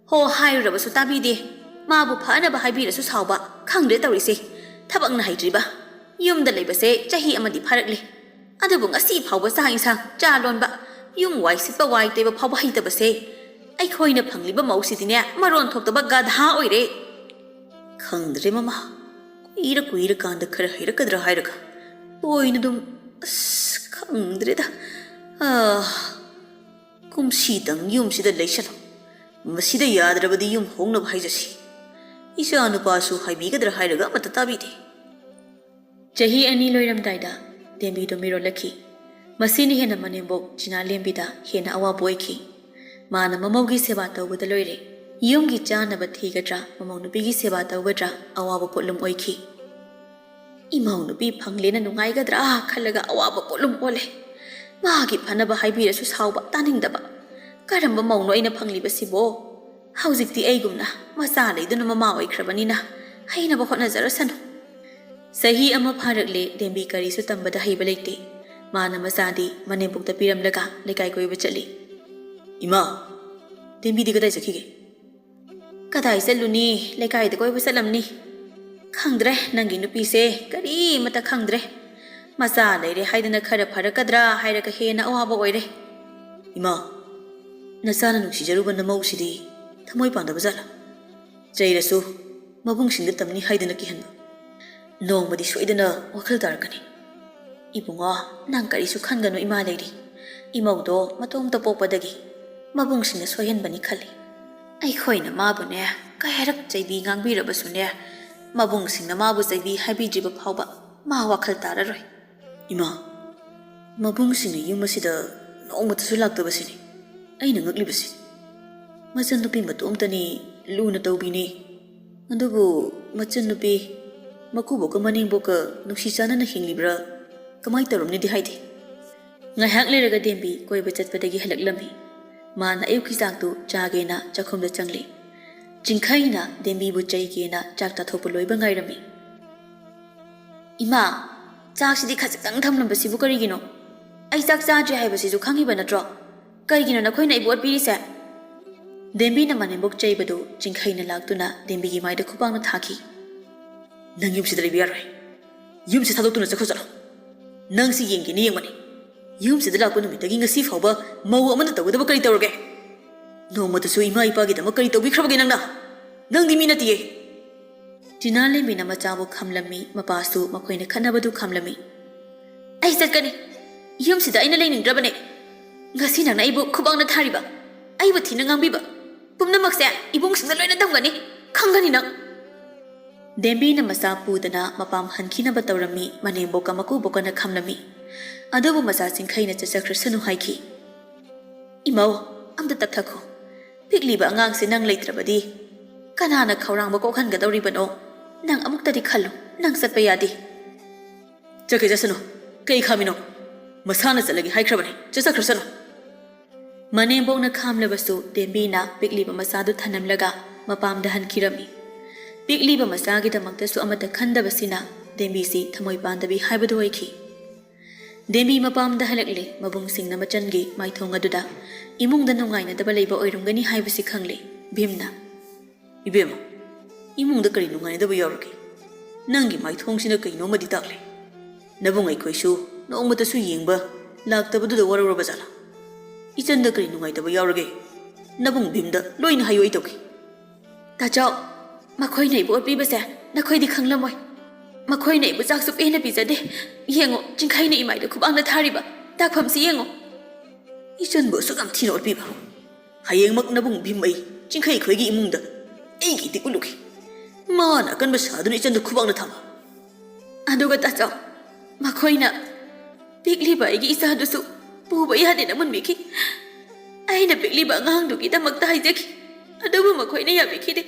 "ꯍꯣ, ꯍꯥꯏꯔꯨꯔꯕꯁꯨ ꯇꯥꯕꯤꯗꯦ꯫ ꯃꯥꯕꯨ ꯐꯅꯕ ꯍꯥꯏꯕꯤꯔꯁꯨ ꯁꯥꯎꯕ꯫ ꯈꯪꯗ꯭ꯔꯦ ꯇꯧꯔꯤꯁꯦ꯫ ꯊꯕꯛꯅ ꯍꯩꯇ꯭ꯔꯤꯕ꯫ ꯌꯨꯝꯗ ꯂꯩꯕꯁꯦ ꯆꯍꯤ ꯑꯃꯗꯤ ꯐꯥꯔꯛꯂꯦ꯫ ꯑꯗꯨꯕꯨ ꯉꯁꯤ ꯐꯥꯎꯕ ꯆꯥꯛ ꯏꯟꯁꯥꯡ, ꯆꯥ ꯂꯣꯟꯕ, ꯌꯨꯝ ꯋꯥꯏ ꯁꯤꯠꯄ, ꯋꯥꯏ ꯇꯩꯕ ꯐꯥꯎꯕ ꯍꯩꯇꯕꯁꯦ꯫ ꯑꯩꯈꯣꯏꯅ ꯐꯪꯂꯤꯕ ꯃꯧꯁꯤꯗꯤꯅꯦ, ꯃꯔꯣꯟ ꯊꯣꯛꯇꯕ ꯒꯙꯥ ꯑꯣꯏꯔꯦ꯫" "ꯈꯪꯗ꯭ꯔꯦ ꯃꯃꯥ, ꯀꯨꯏꯔ ꯀꯨꯏꯔꯀꯥꯟꯗ ꯈꯔ ꯍꯩꯔꯛꯀꯗ꯭ꯔꯥ ꯍꯥꯏꯔꯒ ꯇꯣꯏꯅ ꯑꯗꯨꯝ, ꯑꯁ, ꯈꯪꯗ꯭ꯔꯦꯗ꯫ ꯑꯥ, ꯀꯨꯝꯁꯤꯗꯪ ꯌꯨꯝꯁꯤꯗ ꯂꯩꯁꯜꯂꯣ꯫ ꯃꯁꯤꯗ ꯌꯥꯗ꯭ꯔꯕꯗꯤ ꯌꯨꯝ ꯍꯣꯡꯅꯕ ꯍꯥꯏꯖꯁꯤ꯫ ꯏꯆꯥ ꯅꯨꯄꯥꯁꯨ ꯍꯥꯏꯕꯤꯒꯗ꯭ꯔꯥ ꯍꯥꯏꯔꯒ ꯑꯃꯠꯇ ꯇꯥꯕꯤꯗꯦ꯫" ꯆꯍꯤ ꯑꯅꯤ ꯂꯣꯏꯔꯝꯗꯥꯏꯗ ꯗꯦꯝꯕꯤꯗꯣ ꯃꯤꯔꯣꯜꯂꯛꯈꯤ꯫ ꯃꯁꯤꯅ ꯍꯦꯟꯅ ꯃꯅꯦꯝꯕꯣꯛ ꯆꯤꯅꯥꯂꯦꯝꯕꯤꯗ ꯍꯦꯟꯅ ꯑꯋꯥꯕ ꯑꯣꯏꯈꯤ꯫ ꯃꯥꯅ ꯃꯃꯧꯒꯤ ꯁꯦꯕꯥ ꯇꯧꯕꯗ ꯂꯣꯏꯔꯦ꯫ ꯌꯨꯝꯒꯤ ꯆꯥꯅꯕ ꯊꯤꯒꯗ꯭ꯔꯥ, ꯃꯃꯧ ꯅꯨꯄꯤꯒꯤ ꯁꯦꯕꯥ ꯇꯧꯒꯗ꯭ꯔꯥ, ꯑꯋꯥꯕ ꯄꯣꯠꯂꯨꯝ ꯑꯣꯏꯈꯤ꯫ "ꯏꯃꯧ ꯅꯨꯄꯤ ꯐꯪꯂꯦꯅ ꯅꯨꯡꯉꯥꯏꯒꯗ꯭ꯔꯥ ꯈꯜꯂꯒ ꯑꯋꯥꯕ ꯄꯣꯠꯂꯨꯝ ꯑꯣꯜꯂꯦ꯫ ꯃꯥꯒꯤ ꯐꯅꯕ ꯍꯥꯏꯕꯤꯔꯁꯨ ꯁꯥꯎꯕ, ꯇꯥꯅꯤꯡꯗꯕ꯫ ꯀꯔꯝꯕ ꯃꯧꯅꯣ ꯑꯩꯅ ꯐꯪꯂꯤꯕꯁꯤꯕꯣ? ꯍꯧꯖꯤꯛꯇꯤ ꯑꯩꯒꯨꯝꯅ ꯃꯆꯥ ꯂꯩꯗꯨꯅ ꯃꯃꯥ ꯑꯣꯏꯈ꯭ꯔꯕꯅꯤꯅ ꯍꯩꯅꯕ ꯍꯣꯠꯅꯖꯔꯁꯅꯨ"꯫ ꯆꯍꯤ ꯑꯃ ꯐꯥꯔꯛꯂꯦ, ꯗꯦꯝꯕꯤ ꯀꯔꯤꯁꯨ ꯇꯝꯕꯗ ꯍꯩꯕ ꯂꯩꯇꯦ꯫ ꯃꯥꯅ ꯃꯆꯥꯗꯤ ꯃꯅꯦꯝꯕꯣꯛꯇ ꯄꯤꯔꯝꯂꯒ ꯂꯩꯀꯥꯏ ꯀꯣꯏꯕ ꯆꯠꯂꯤ꯫ "ꯏꯃꯥ, ꯗꯦꯝꯕꯤꯗꯤ ꯀꯗꯥꯏ ꯆꯠꯈꯤꯒꯦ?" "ꯀꯗꯥꯏ ꯆꯠꯂꯨꯅꯤ? ꯂꯩꯀꯥꯏꯗ ꯀꯣꯏꯕ ꯆꯠꯂꯝꯅꯤ꯫ ꯈꯪꯗ꯭ꯔꯦ, ꯅꯪꯒꯤ ꯅꯨꯄꯤꯁꯦ ꯀꯔꯤꯃꯇ ꯈꯪꯗ꯭ꯔꯦ꯫ ꯃꯆꯥ ꯂꯩꯔꯦ ꯍꯥꯏꯗꯅ ꯈꯔ ꯐꯔꯛꯀꯗ꯭ꯔꯥ ꯍꯥꯏꯔꯒ ꯍꯦꯟꯅ ꯑꯋꯥꯕ ꯑꯣꯏꯔꯦ"꯫ "ꯏꯃꯥ, ꯅꯆꯥꯅ ꯅꯨꯡꯁꯤꯖꯔꯨꯕ ꯅꯃꯧꯁꯤꯗꯤ ꯊꯃꯣꯏ ꯄꯥꯟꯗꯕ ꯖꯥꯠꯂꯥ? ꯆꯩꯔꯁꯨ ꯃꯕꯨꯡꯁꯤꯡꯗ ꯇꯝꯅꯤ ꯍꯥꯏꯗꯅ ꯀꯤꯍꯟꯕ꯫ ꯅꯣꯡꯃꯗꯤ ꯁꯣꯏꯗꯅ ꯋꯥꯈꯜ ꯇꯥꯔꯛꯀꯅꯤ"꯫ "ꯏꯕꯨꯡꯉꯣ, ꯅꯪ ꯀꯔꯤꯁꯨ ꯈꯟꯒꯅꯨ, ꯏꯃꯥ ꯂꯩꯔꯤ꯫ ꯏꯃꯧꯗꯣ ꯃꯇꯣꯝꯇ ꯄꯣꯛꯄꯗꯒꯤ ꯃꯕꯨꯡꯁꯤꯡꯅ ꯁꯣꯏꯍꯟꯕꯅꯤ ꯈꯜꯂꯤ꯫ ꯑꯩꯈꯣꯏꯅ ꯃꯥꯕꯨꯅꯦ ꯀꯌꯥꯔꯛ ꯆꯩꯕꯤ ꯉꯥꯡꯕꯤꯔꯕꯁꯨꯅꯦ, ꯃꯕꯨꯡꯁꯤꯡꯅ ꯃꯥꯕꯨ ꯆꯩꯕꯤ ꯍꯥꯏꯕꯤꯗ꯭ꯔꯤꯕ ꯐꯥꯎꯕ ꯃꯥ ꯋꯥꯈꯜ ꯇꯥꯔꯔꯣꯏ"꯫ "ꯏꯃꯥ, ꯃꯕꯨꯡꯁꯤꯡꯅ ꯌꯨꯝ ꯑꯁꯤꯗ ꯅꯣꯡꯃꯇꯁꯨ ꯂꯥꯛꯇꯕꯁꯤꯅꯤ ꯑꯩꯅ ꯉꯛꯂꯤꯕꯁꯤ꯫ ꯃꯆꯟꯅꯨꯄꯤ ꯃꯇꯣꯝꯇꯅꯤ, ꯂꯨꯅ ꯇꯧꯕꯤꯅꯤ꯫ ꯑꯗꯨꯕꯨ ꯃꯆꯟꯅꯨꯄꯤ ꯃꯀꯨꯕꯣꯛꯀ ꯃꯅꯦꯝꯕꯣꯛꯀ ꯅꯨꯡꯁꯤ ꯆꯥꯟꯅꯅ ꯍꯤꯡꯂꯤꯕ꯭ꯔꯥ? ꯀꯃꯥꯏ ꯇꯧꯔꯝꯅꯤꯗꯤ ꯍꯥꯏꯗꯦ"꯫ ꯉꯥꯏꯍꯥꯛ ꯂꯩꯔꯒ ꯗꯦꯝꯕꯤ ꯀꯣꯏꯕ ꯆꯠꯄꯗꯒꯤ ꯍꯜꯂꯛꯂꯝꯃꯤ꯫ ꯃꯥꯅ ꯑꯌꯨꯛꯀꯤ ꯆꯥꯛꯇꯨ ꯆꯥꯒꯦꯅ ꯆꯥꯛꯈꯨꯝꯗ ꯆꯪꯂꯤ꯫ ꯆꯤꯡꯈꯩꯅ ꯗꯦꯝꯕꯤꯕꯨ ꯆꯩꯒꯦꯅ ꯆꯥꯛ ꯆꯥꯊꯣꯛꯄ ꯂꯣꯏꯕ ꯉꯥꯏꯔꯝꯃꯤ꯫ "ꯏꯃꯥ, ꯆꯥꯛꯁꯤꯗꯤ ꯈꯖꯤꯛꯇꯪ ꯊꯝꯂꯝꯕꯁꯤꯕꯨ ꯀꯔꯤꯒꯤꯅꯣ? ꯑꯩ ꯆꯥꯛ ꯆꯥꯗ꯭ꯔꯤ ꯍꯥꯏꯕꯁꯤꯁꯨ ꯈꯪꯉꯤꯕ ꯅꯠꯇ꯭ꯔꯣ? ꯀꯔꯤꯒꯤꯅꯣ ꯅꯈꯣꯏꯅ ꯑꯩꯕꯨ ꯑꯣꯠꯄꯤꯔꯤꯁꯦ?" ꯗꯦꯝꯕꯤꯅ ꯃꯅꯦꯝꯕꯣꯛ ꯆꯩꯕꯗꯨ ꯆꯤꯡꯈꯩꯅ ꯂꯥꯛꯇꯨꯅ ꯗꯦꯝꯕꯤꯒꯤ ꯃꯥꯏꯗ ꯈꯨꯄꯥꯛꯅ ꯊꯥꯈꯤ꯫ "ꯅꯪ ꯌꯨꯝꯁꯤꯗ ꯂꯩꯕ ꯌꯥꯔꯣꯏ꯫ ꯌꯨꯝꯁꯤ ꯊꯥꯗꯣꯛꯇꯨꯅ ꯆꯠꯈ꯭ꯔꯣ, ꯆꯠꯂꯣ꯫ ꯅꯪꯁꯤ ꯌꯦꯡꯒꯦꯅ ꯌꯦꯡꯕꯅꯤ꯫ ꯌꯨꯝꯁꯤꯗ ꯂꯥꯛꯄ ꯅꯨꯃꯤꯠꯇꯒꯤ ꯉꯁꯤ ꯐꯥꯎꯕ ꯃꯧ ꯑꯃꯅ ꯇꯧꯒꯗꯕ ꯀꯔꯤ ꯇꯧꯔꯒꯦ? ꯅꯣꯡꯃꯇꯁꯨ ꯏꯃꯥ ꯏꯄꯥꯒꯤꯗꯃꯛ ꯀꯔꯤ ꯇꯧꯕꯤꯈ꯭ꯔꯕꯒꯦ ꯅꯪꯅ? ꯅꯪꯗꯤ ꯃꯤ ꯅꯠꯇꯤꯌꯦ"꯫ ꯇꯤꯅꯥꯂꯦꯝꯕꯤꯅ ꯃꯆꯥꯕꯨ ꯈꯝꯂꯝꯃꯤ, ꯃꯄꯥꯁꯨ ꯃꯈꯣꯏꯅ ꯈꯠꯅꯕꯗꯨ ꯈꯝꯂꯝꯃꯤ꯫ "ꯑꯩ ꯆꯠꯀꯅꯤ꯫ ꯌꯨꯝꯁꯤꯗ ꯑꯩꯅ ꯂꯩꯅꯤꯡꯗ꯭ꯔꯕꯅꯦ꯫ ꯉꯁꯤ ꯅꯪꯅ ꯑꯩꯕꯨ ꯈꯨꯕꯥꯛꯅ ꯊꯥꯔꯤꯕ, ꯑꯩꯕꯨ ꯊꯤꯅ ꯉꯥꯡꯕꯤꯕ ꯄꯨꯝꯅꯃꯛꯁꯦ ꯏꯕꯨꯡꯁꯤꯡꯗ ꯂꯣꯏꯅ ꯇꯝꯒꯅꯤ꯫ ꯈꯪꯒꯅꯤ ꯅꯪ"꯫ ꯗꯦꯝꯕꯤꯅ ꯃꯆꯥ ꯄꯨꯗꯅ ꯃꯄꯥꯝ ꯍꯟꯈꯤꯅꯕ ꯇꯧꯔꯝꯃꯤ, ꯃꯅꯦꯝꯕꯣꯛꯀ ꯃꯀꯨꯕꯣꯛꯀꯅ ꯈꯝꯂꯝꯃꯤ꯫ ꯑꯗꯨꯕꯨ ꯃꯆꯥ ꯆꯤꯡꯈꯩꯅ ꯆꯠꯆꯈ꯭ꯔꯁꯅꯨ ꯍꯥꯏꯈꯤ꯫ "ꯏꯃꯧ, ꯑꯝꯇ ꯇꯞꯊꯈꯣ꯫ ꯄꯤꯛꯂꯤꯕ ꯑꯉꯥꯡꯁꯦ ꯅꯪ ꯂꯩꯇ꯭ꯔꯕꯗꯤ ꯀꯅꯥꯅ ꯈꯧꯔꯥꯡꯕ ꯀꯣꯛꯍꯟꯒꯗꯧꯔꯤꯕꯅꯣ? ꯅꯪ ꯑꯃꯨꯛꯇꯗꯤ ꯈꯜꯂꯨ, ꯅꯪ ꯆꯠꯄ ꯌꯥꯗꯦ"꯫ "ꯆꯠꯀꯦ ꯆꯠꯁꯅꯨ꯫ ꯀꯩ ꯈꯥꯝꯃꯤꯅꯣ? ꯃꯁꯥꯅ ꯆꯠꯂꯒꯦ ꯍꯥꯏꯈ꯭ꯔꯕꯅꯦ꯫ ꯆꯠꯆꯈ꯭ꯔꯁꯅꯨ꯫" ꯃꯅꯦꯝꯕꯣꯛꯅ ꯈꯥꯝꯂꯕꯁꯨ ꯗꯦꯝꯕꯤꯅ ꯄꯤꯛꯂꯤꯕ ꯃꯆꯥꯗꯨ ꯊꯅꯝꯂꯒ ꯃꯄꯥꯝꯗ ꯍꯟꯈꯤꯔꯝꯃꯤ꯫ ꯄꯤꯛꯂꯤꯕ ꯃꯆꯥꯒꯤꯗꯃꯛꯇꯁꯨ ꯑꯃꯠꯇ ꯈꯟꯗꯕꯁꯤꯅ ꯗꯦꯝꯕꯤꯁꯤ ꯊꯃꯣꯏ ꯄꯥꯟꯗꯕꯤ ꯍꯥꯏꯕꯗꯨ ꯑꯣꯏꯈꯤ꯫ ꯗꯦꯝꯕꯤ ꯃꯄꯥꯝꯗ ꯍꯜꯂꯛꯂꯦ꯫ ꯃꯕꯨꯡꯁꯤꯡꯅ ꯃꯆꯟꯒꯤ ꯃꯥꯏꯊꯣꯡ ꯑꯗꯨꯗ ꯏꯃꯨꯡꯗ ꯅꯨꯡꯉꯥꯏꯅꯗꯕ ꯂꯩꯕ ꯑꯣꯏꯔꯝꯒꯅꯤ ꯍꯥꯏꯕꯁꯤ ꯈꯪꯂꯦ꯫ ꯚꯤꯝꯅ, "ꯏꯕꯦꯝꯃ, ꯏꯃꯨꯡꯗ ꯀꯔꯤ ꯅꯨꯡꯉꯥꯏꯅꯗꯕ ꯌꯥꯎꯔꯒꯦ? ꯅꯪꯒꯤ ꯃꯥꯏꯊꯣꯡꯁꯤꯅ ꯀꯩꯅꯣꯝꯃꯗꯤ ꯇꯥꯛꯂꯦ꯫ ꯅꯕꯨꯡ ꯑꯩꯈꯣꯏꯁꯨ ꯅꯣꯡꯃꯇꯁꯨ ꯌꯦꯡꯕ ꯂꯥꯛꯇꯕꯗꯨꯗ ꯋꯥꯔꯧꯔꯕ ꯖꯥꯠꯂꯥ? ꯏꯆꯟꯗ ꯀꯔꯤ ꯅꯨꯡꯉꯥꯏꯇꯕ ꯌꯥꯎꯔꯒꯦ? ꯅꯕꯨꯡ ꯚꯤꯝꯗ ꯂꯣꯏꯅ ꯍꯥꯏꯌꯨ, ꯑꯩ ꯇꯧꯒꯦ꯫" "ꯇꯥꯆꯧ, ꯃꯈꯣꯏꯅ ꯑꯩꯕꯨ ꯑꯣꯠꯄꯤꯕꯁꯦ ꯅꯈꯣꯏꯗꯤ ꯈꯪꯂꯝꯃꯣꯏ꯫ ꯃꯈꯣꯏꯅ ꯑꯩꯕꯨ ꯆꯥꯛꯁꯨ ꯄꯦꯟꯅ ꯄꯤꯖꯗꯦ꯫ ꯌꯦꯡꯉꯣ, ꯆꯤꯡꯈꯩꯅ ꯏꯃꯥꯏꯗ ꯈꯨꯕꯥꯛꯅ ꯊꯥꯔꯤꯕ ꯇꯥꯛꯐꯝꯁꯤ ꯌꯦꯡꯉꯣ꯫" "ꯏꯆꯟꯕꯨ ꯑꯁꯨꯛ ꯌꯥꯝ ꯊꯤꯅ ꯑꯣꯠꯄꯤꯕ? ꯍꯌꯦꯡꯃꯛ ꯅꯕꯨꯡ ꯚꯤꯝ ꯑꯩ ꯆꯤꯡꯈꯩ ꯈꯣꯏꯒꯤ ꯏꯃꯨꯡꯗ ꯑꯩꯒꯤ ꯏꯇꯤꯛ ꯎꯠꯂꯨꯒꯦ꯫ ꯃꯥꯅ ꯑꯀꯟꯕ ꯁꯥꯗꯨꯅ ꯏꯆꯟꯗ ꯈꯨꯕꯥꯛꯅ ꯊꯥꯕ꯫" "ꯑꯗꯨꯒ ꯇꯥꯆꯧ, ꯃꯈꯣꯏꯅ ꯄꯤꯛꯂꯤꯕ ꯑꯩꯒꯤ ꯏꯆꯥꯗꯨꯁꯨ ꯄꯨꯕ ꯌꯥꯗꯦꯅ ꯃꯨꯟꯕꯤꯈꯤ꯫ ꯑꯩꯅ ꯄꯤꯛꯂꯤꯕ ꯑꯉꯥꯡꯗꯨꯒꯤꯗꯃꯛꯇ ꯍꯥꯏꯖꯈꯤ, ꯑꯗꯨꯕꯨ ꯃꯈꯣꯏꯅ ꯌꯥꯕꯤꯈꯤꯗꯦ꯫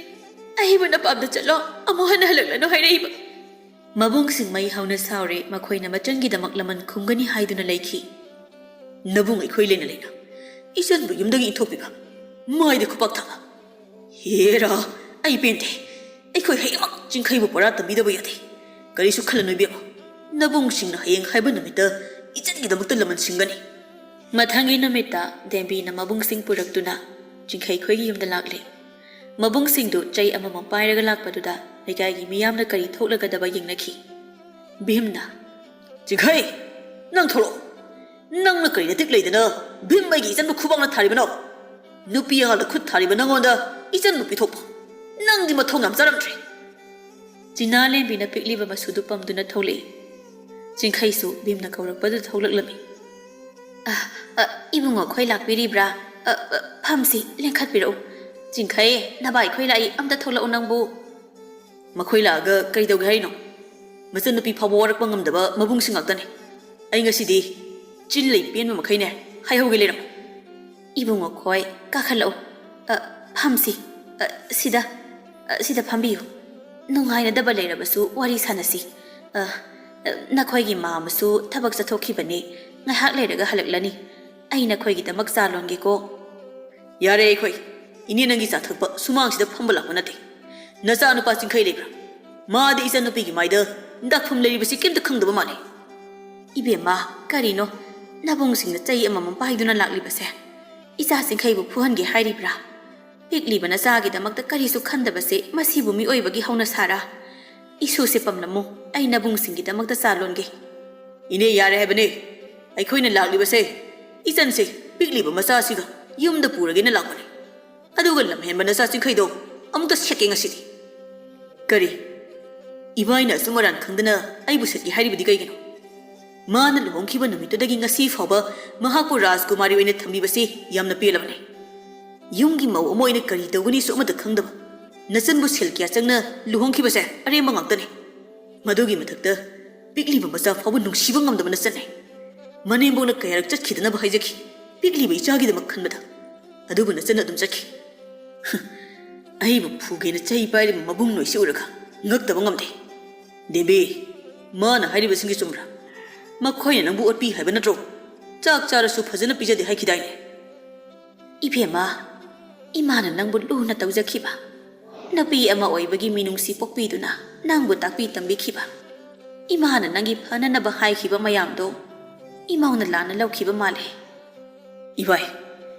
ꯑꯩꯕꯨ ꯅꯄꯥꯝꯗ ꯆꯠꯂꯣ, ꯑꯃꯨꯛ ꯍꯟꯅ ꯍꯜꯂꯛꯂꯅꯨ ꯍꯥꯏꯔꯛꯏꯕ꯫" ꯃꯕꯨꯡꯁꯤꯡ ꯃꯩ ꯍꯧꯅ ꯁꯥꯎꯔꯦ꯫ ꯃꯈꯣꯏꯅ ꯃꯆꯟꯒꯤꯗꯃꯛ ꯂꯃꯟ ꯈꯨꯝꯒꯅꯤ ꯍꯥꯏꯗꯨꯅ ꯂꯩꯈꯤ꯫ "ꯅꯕꯨꯡ ꯑꯩꯈꯣꯏ ꯂꯩꯅ ꯂꯩꯅ ꯏꯆꯟꯕꯨ ꯌꯨꯝꯗꯒꯤ ꯏꯟꯊꯣꯛꯄꯤꯕ, ꯃꯥꯏꯗ ꯈꯨꯄꯥꯛ ꯊꯥꯕ꯫ ꯍꯦꯔꯥ, ꯑꯩ ꯄꯦꯟꯗꯦ꯫ ꯑꯩꯈꯣꯏ ꯍꯌꯦꯡꯃꯛ ꯆꯤꯡꯈꯩꯕꯨ ꯄꯔꯥ ꯇꯝꯕꯤꯗꯕ ꯌꯥꯗꯦ꯫ ꯀꯔꯤꯁꯨ ꯈꯜꯂꯅꯨ ꯏꯕꯦꯝꯃ, ꯅꯕꯨꯡꯁꯤꯡꯅ ꯍꯌꯦꯡ ꯍꯥꯏꯕ ꯅꯨꯃꯤꯠꯇ ꯏꯆꯟꯒꯤꯗꯃꯛꯇ ꯂꯃꯟ ꯁꯤꯡꯒꯅꯤ꯫" ꯃꯊꯪꯒꯤ ꯅꯨꯃꯤꯠꯇ ꯗꯦꯝꯕꯤꯅ ꯃꯕꯨꯡꯁꯤꯡ ꯄꯨꯔꯛꯇꯨꯅ ꯆꯤꯡꯈꯩ ꯈꯣꯏꯒꯤ ꯌꯨꯝꯗ ꯂꯥꯛꯂꯦ꯫ ꯃꯕꯨꯡꯁꯤꯡꯗꯨ ꯆꯩ ꯑꯃꯃꯝ ꯄꯥꯏꯔꯒ ꯂꯥꯛꯄꯗꯨꯗ ꯂꯩꯀꯥꯏꯒꯤ ꯃꯤꯌꯥꯝꯅ ꯀꯔꯤ ꯊꯣꯛꯂꯒꯗꯕ ꯌꯦꯡꯅꯈꯤ꯫ ꯚꯤꯝꯅ, "ꯆꯤꯡꯈꯩ, ꯅꯪ ꯊꯣꯛꯂꯛꯑꯣ꯫ ꯅꯪꯅ ꯀꯔꯤ ꯅꯇꯤꯛ ꯂꯩꯗꯅ ꯚꯤꯝ ꯑꯩꯒꯤ ꯏꯆꯟꯕꯨ ꯈꯨꯕꯥꯛꯅ ꯊꯥꯔꯤꯕꯅꯣ? ꯅꯨꯄꯤ ꯑꯉꯥꯡꯗ ꯈꯨꯠ ꯊꯥꯔꯤꯕ ꯅꯪꯉꯣꯟꯗ ꯏꯆꯟꯕꯨ ꯄꯤꯊꯣꯛꯄ, ꯅꯪꯗꯤ ꯃꯊꯣꯡ ꯌꯥꯝ ꯆꯥꯔꯝꯗ꯭ꯔꯦ꯫" ꯆꯤꯅꯥꯂꯦꯝꯕꯤꯅ ꯄꯤꯛꯂꯤꯕ ꯃꯁꯨꯗꯨ ꯄꯝꯗꯨꯅ ꯊꯣꯛꯂꯛꯏ꯫ ꯆꯤꯡꯈꯩꯁꯨ ꯚꯤꯝꯅ ꯀꯧꯔꯛꯄꯗꯨ ꯊꯣꯛꯂꯛꯂꯝꯃꯤ꯫ "ꯑ, ꯑ, ꯏꯕꯨꯡꯉꯣ ꯈꯣꯏ ꯂꯥꯛꯄꯤꯔꯤꯕ꯭ꯔꯥ? ꯑ, ꯑ, ꯐꯝꯁꯤ, ꯂꯦꯡꯈꯠꯄꯤꯔꯛꯎ꯫ ꯆꯤꯡꯈꯩ, ꯅꯕꯥꯏ ꯈꯣꯏ ꯂꯥꯛꯏ, ꯑꯝꯇ ꯊꯣꯛꯂꯛꯎ ꯅꯪꯕꯨ꯫" "ꯃꯈꯣꯏ ꯂꯥꯛꯑꯒ ꯀꯔꯤ ꯇꯧꯒꯦ ꯍꯥꯏꯔꯤꯅꯣ? ꯃꯆꯟꯅꯨꯄꯤ ꯐꯥꯎꯕ ꯋꯥꯔꯛꯄ ꯉꯝꯗꯕ ꯃꯕꯨꯡꯁꯤꯡ ꯉꯥꯛꯇꯅꯤ꯫ ꯑꯩ ꯉꯁꯤꯗꯤ ꯆꯤꯟ ꯂꯩ ꯄꯦꯟꯕ ꯃꯈꯩꯅꯦ ꯍꯥꯏꯍꯧꯒꯦ, ꯂꯩꯔꯝꯃꯨ꯫" "ꯏꯕꯨꯡꯉꯣ ꯈꯣꯏ, ꯀꯥꯈꯠꯂꯛꯎ꯫ ꯑ, ꯐꯝꯁꯤ꯫ ꯑ, ꯁꯤꯗ, ꯑ, ꯁꯤꯗ ꯐꯝꯕꯤꯌꯨ꯫ ꯅꯨꯡꯉꯥꯏꯅꯗꯕ ꯂꯩꯔꯕꯁꯨ ꯋꯥꯔꯤ ꯁꯥꯟꯅꯁꯤ꯫ ꯑ, "ꯅꯈꯣꯏꯒꯤ ꯃꯥꯝꯃꯁꯨ ꯊꯕꯛ ꯆꯠꯊꯣꯛꯈꯤꯕꯅꯤ, ꯉꯥꯏꯍꯥꯛ ꯂꯩꯔꯒ ꯍꯜꯂꯛꯂꯅꯤ꯫ ꯑꯩ ꯅꯈꯣꯏꯒꯤꯗꯃꯛ ꯆꯥ ꯂꯣꯟꯒꯦꯀꯣ꯫" "ꯌꯥꯔꯦ ꯑꯩꯈꯣꯏ, ꯏꯅꯦ ꯅꯪꯒꯤ ꯆꯥ ꯊꯛꯄ ꯁꯨꯃꯥꯡꯁꯤꯗ ꯐꯝꯕ ꯂꯥꯛꯄ ꯅꯠꯇꯦ꯫ ꯅꯆꯥ ꯅꯨꯄꯥ ꯆꯤꯡꯈꯩ ꯂꯩꯕ꯭ꯔꯥ? ꯃꯥꯗꯤ ꯏꯆꯥꯅꯨꯄꯤꯒꯤ ꯃꯥꯏꯗ ꯗꯥꯛꯐꯝ ꯂꯩꯔꯤꯕꯁꯤ ꯀꯩꯝꯇ ꯈꯪꯗꯕ ꯃꯥꯜꯂꯦ꯫" "ꯏꯕꯦꯝꯃ, ꯀꯔꯤꯅꯣ? ꯅꯕꯨꯡꯁꯤꯡꯅ ꯆꯩ ꯑꯃꯃꯝ ꯄꯥꯏꯗꯨꯅ ꯂꯥꯛꯂꯤꯕꯁꯦ ꯏꯆꯥ ꯆꯤꯡꯈꯩꯕꯨ ꯐꯨꯍꯟꯒꯦ ꯍꯥꯏꯔꯤꯕ꯭ꯔꯥ? ꯄꯤꯛꯂꯤꯕ ꯅꯆꯥꯒꯤꯗꯃꯛꯇ ꯀꯔꯤꯁꯨ ꯈꯟꯗꯕꯁꯦ ꯃꯁꯤꯕꯨ ꯃꯤꯑꯣꯏꯕꯒꯤ ꯍꯧꯅꯁꯥꯔꯥ? ꯏꯁꯨꯁꯦ ꯄꯝꯂꯝꯃꯨ, ꯑꯩ ꯅꯕꯨꯡꯁꯤꯡꯒꯤꯗꯃꯛꯇ ꯆꯥ ꯂꯣꯟꯒꯦ꯫" "ꯏꯅꯦ, ꯌꯥꯔꯦ ꯍꯥꯏꯕꯅꯦ꯫ ꯑꯩꯈꯣꯏꯅ ꯂꯥꯛꯂꯤꯕꯁꯦ ꯏꯆꯟꯁꯦ ꯄꯤꯛꯂꯤꯕ ꯃꯆꯥꯁꯤꯒ ꯌꯨꯝꯗ ꯄꯨꯔꯒꯦꯅ ꯂꯥꯛꯄꯅꯦ꯫ ꯑꯗꯨꯒ ꯂꯝꯍꯦꯟꯕ ꯅꯆꯥ ꯆꯤꯡꯈꯩꯗꯣ ꯑꯃꯨꯛꯇ ꯁꯦꯠꯀꯦ ꯉꯁꯤꯗꯤ꯫" "ꯀꯔꯤ? ꯏꯕꯥꯏꯅ ꯑꯆꯨꯝ ꯑꯔꯥꯟ ꯈꯪꯗꯅ ꯑꯩꯕꯨ ꯁꯦꯠꯀꯦ ꯍꯥꯏꯔꯤꯕꯗꯤ ꯀꯩꯒꯤꯅꯣ? ꯃꯥꯅ ꯂꯨꯍꯣꯡꯈꯤꯕ ꯅꯨꯃꯤꯠꯇꯨꯗꯒꯤ ꯉꯁꯤ ꯐꯥꯎꯕ ꯃꯍꯥꯛꯄꯨ ꯔꯥꯖꯀꯨꯃꯥꯔꯤ ꯑꯣꯏꯅ ꯊꯝꯕꯤꯕꯁꯤ ꯌꯥꯝꯅ ꯄꯦꯜꯂꯕꯅꯤ꯫ ꯌꯨꯝꯒꯤ ꯃꯧ ꯑꯃ ꯑꯣꯏꯅ ꯀꯔꯤ ꯇꯧꯒꯅꯤꯁꯨ ꯑꯃꯠꯇ ꯈꯪꯗꯕ ꯅꯆꯟꯕꯨ ꯁꯦꯜ ꯀꯌꯥ ꯆꯪꯅ ꯂꯨꯍꯣꯡꯈꯤꯕꯁꯦ ꯑꯔꯦꯝꯕ ꯉꯥꯛꯇꯅꯤ꯫ ꯃꯗꯨꯒꯤ ꯃꯊꯛꯇ ꯄꯤꯛꯂꯤꯕ ꯃꯆꯥ ꯐꯥꯎꯕ ꯅꯨꯡꯁꯤꯕ ꯉꯝꯗꯕ ꯅꯆꯟꯅꯦ꯫ ꯃꯅꯦꯝꯕꯣꯛꯅ ꯀꯌꯥꯔꯛ ꯆꯠꯈꯤꯗꯅꯕ ꯍꯥꯏꯖꯈꯤ, ꯄꯤꯛꯂꯤꯕ ꯏꯆꯥꯒꯤꯗꯃꯛ ꯈꯟꯕꯗ꯫ ꯑꯗꯨꯕꯨ ꯅꯆꯟꯅ ꯑꯗꯨꯝ ꯆꯠꯈꯤ꯫ ꯑꯩꯕꯨ ꯐꯨꯒꯦꯅ ꯆꯩ ꯄꯥꯏꯔꯤꯕ ꯃꯕꯨꯡ ꯅꯣꯏꯁꯤ ꯎꯔꯒ ꯉꯛꯇꯕ ꯉꯝꯗꯦ꯫ ꯗꯦꯕꯤ, ꯃꯥꯅ ꯍꯥꯏꯔꯤꯕꯁꯤꯡꯁꯤ ꯆꯨꯝꯕ꯭ꯔꯥ? ꯃꯈꯣꯏꯅ ꯅꯪꯕꯨ ꯑꯣꯠꯄꯤ ꯍꯥꯏꯕ ꯅꯠꯇ꯭ꯔꯣ? ꯆꯥꯛ ꯆꯥꯔꯁꯨ ꯐꯖꯅ ꯄꯤꯖꯗꯦ ꯍꯥꯏꯈꯤꯗꯥꯏꯅꯦ?" "ꯏꯕꯦꯝꯃ, ꯏꯃꯥꯅ ꯅꯪꯕꯨ ꯂꯨꯅ ꯇꯧꯖꯈꯤꯕ, ꯅꯨꯄꯤ ꯑꯃ ꯑꯣꯏꯕꯒꯤ ꯃꯤꯅꯨꯡꯁꯤ ꯄꯣꯛꯄꯤꯗꯨꯅ ꯅꯪꯕꯨ ꯇꯥꯛꯄꯤ ꯇꯝꯕꯤꯈꯤꯕ, ꯏꯃꯥꯅ ꯅꯪꯒꯤ ꯐꯅꯅꯕ ꯍꯥꯏꯈꯤꯕ ꯃꯌꯥꯝꯗꯣ ꯏꯃꯧꯅ ꯂꯥꯟꯅ ꯂꯧꯈꯤꯕ ꯃꯥꯜꯂꯦ꯫" "ꯏꯕꯥꯏ,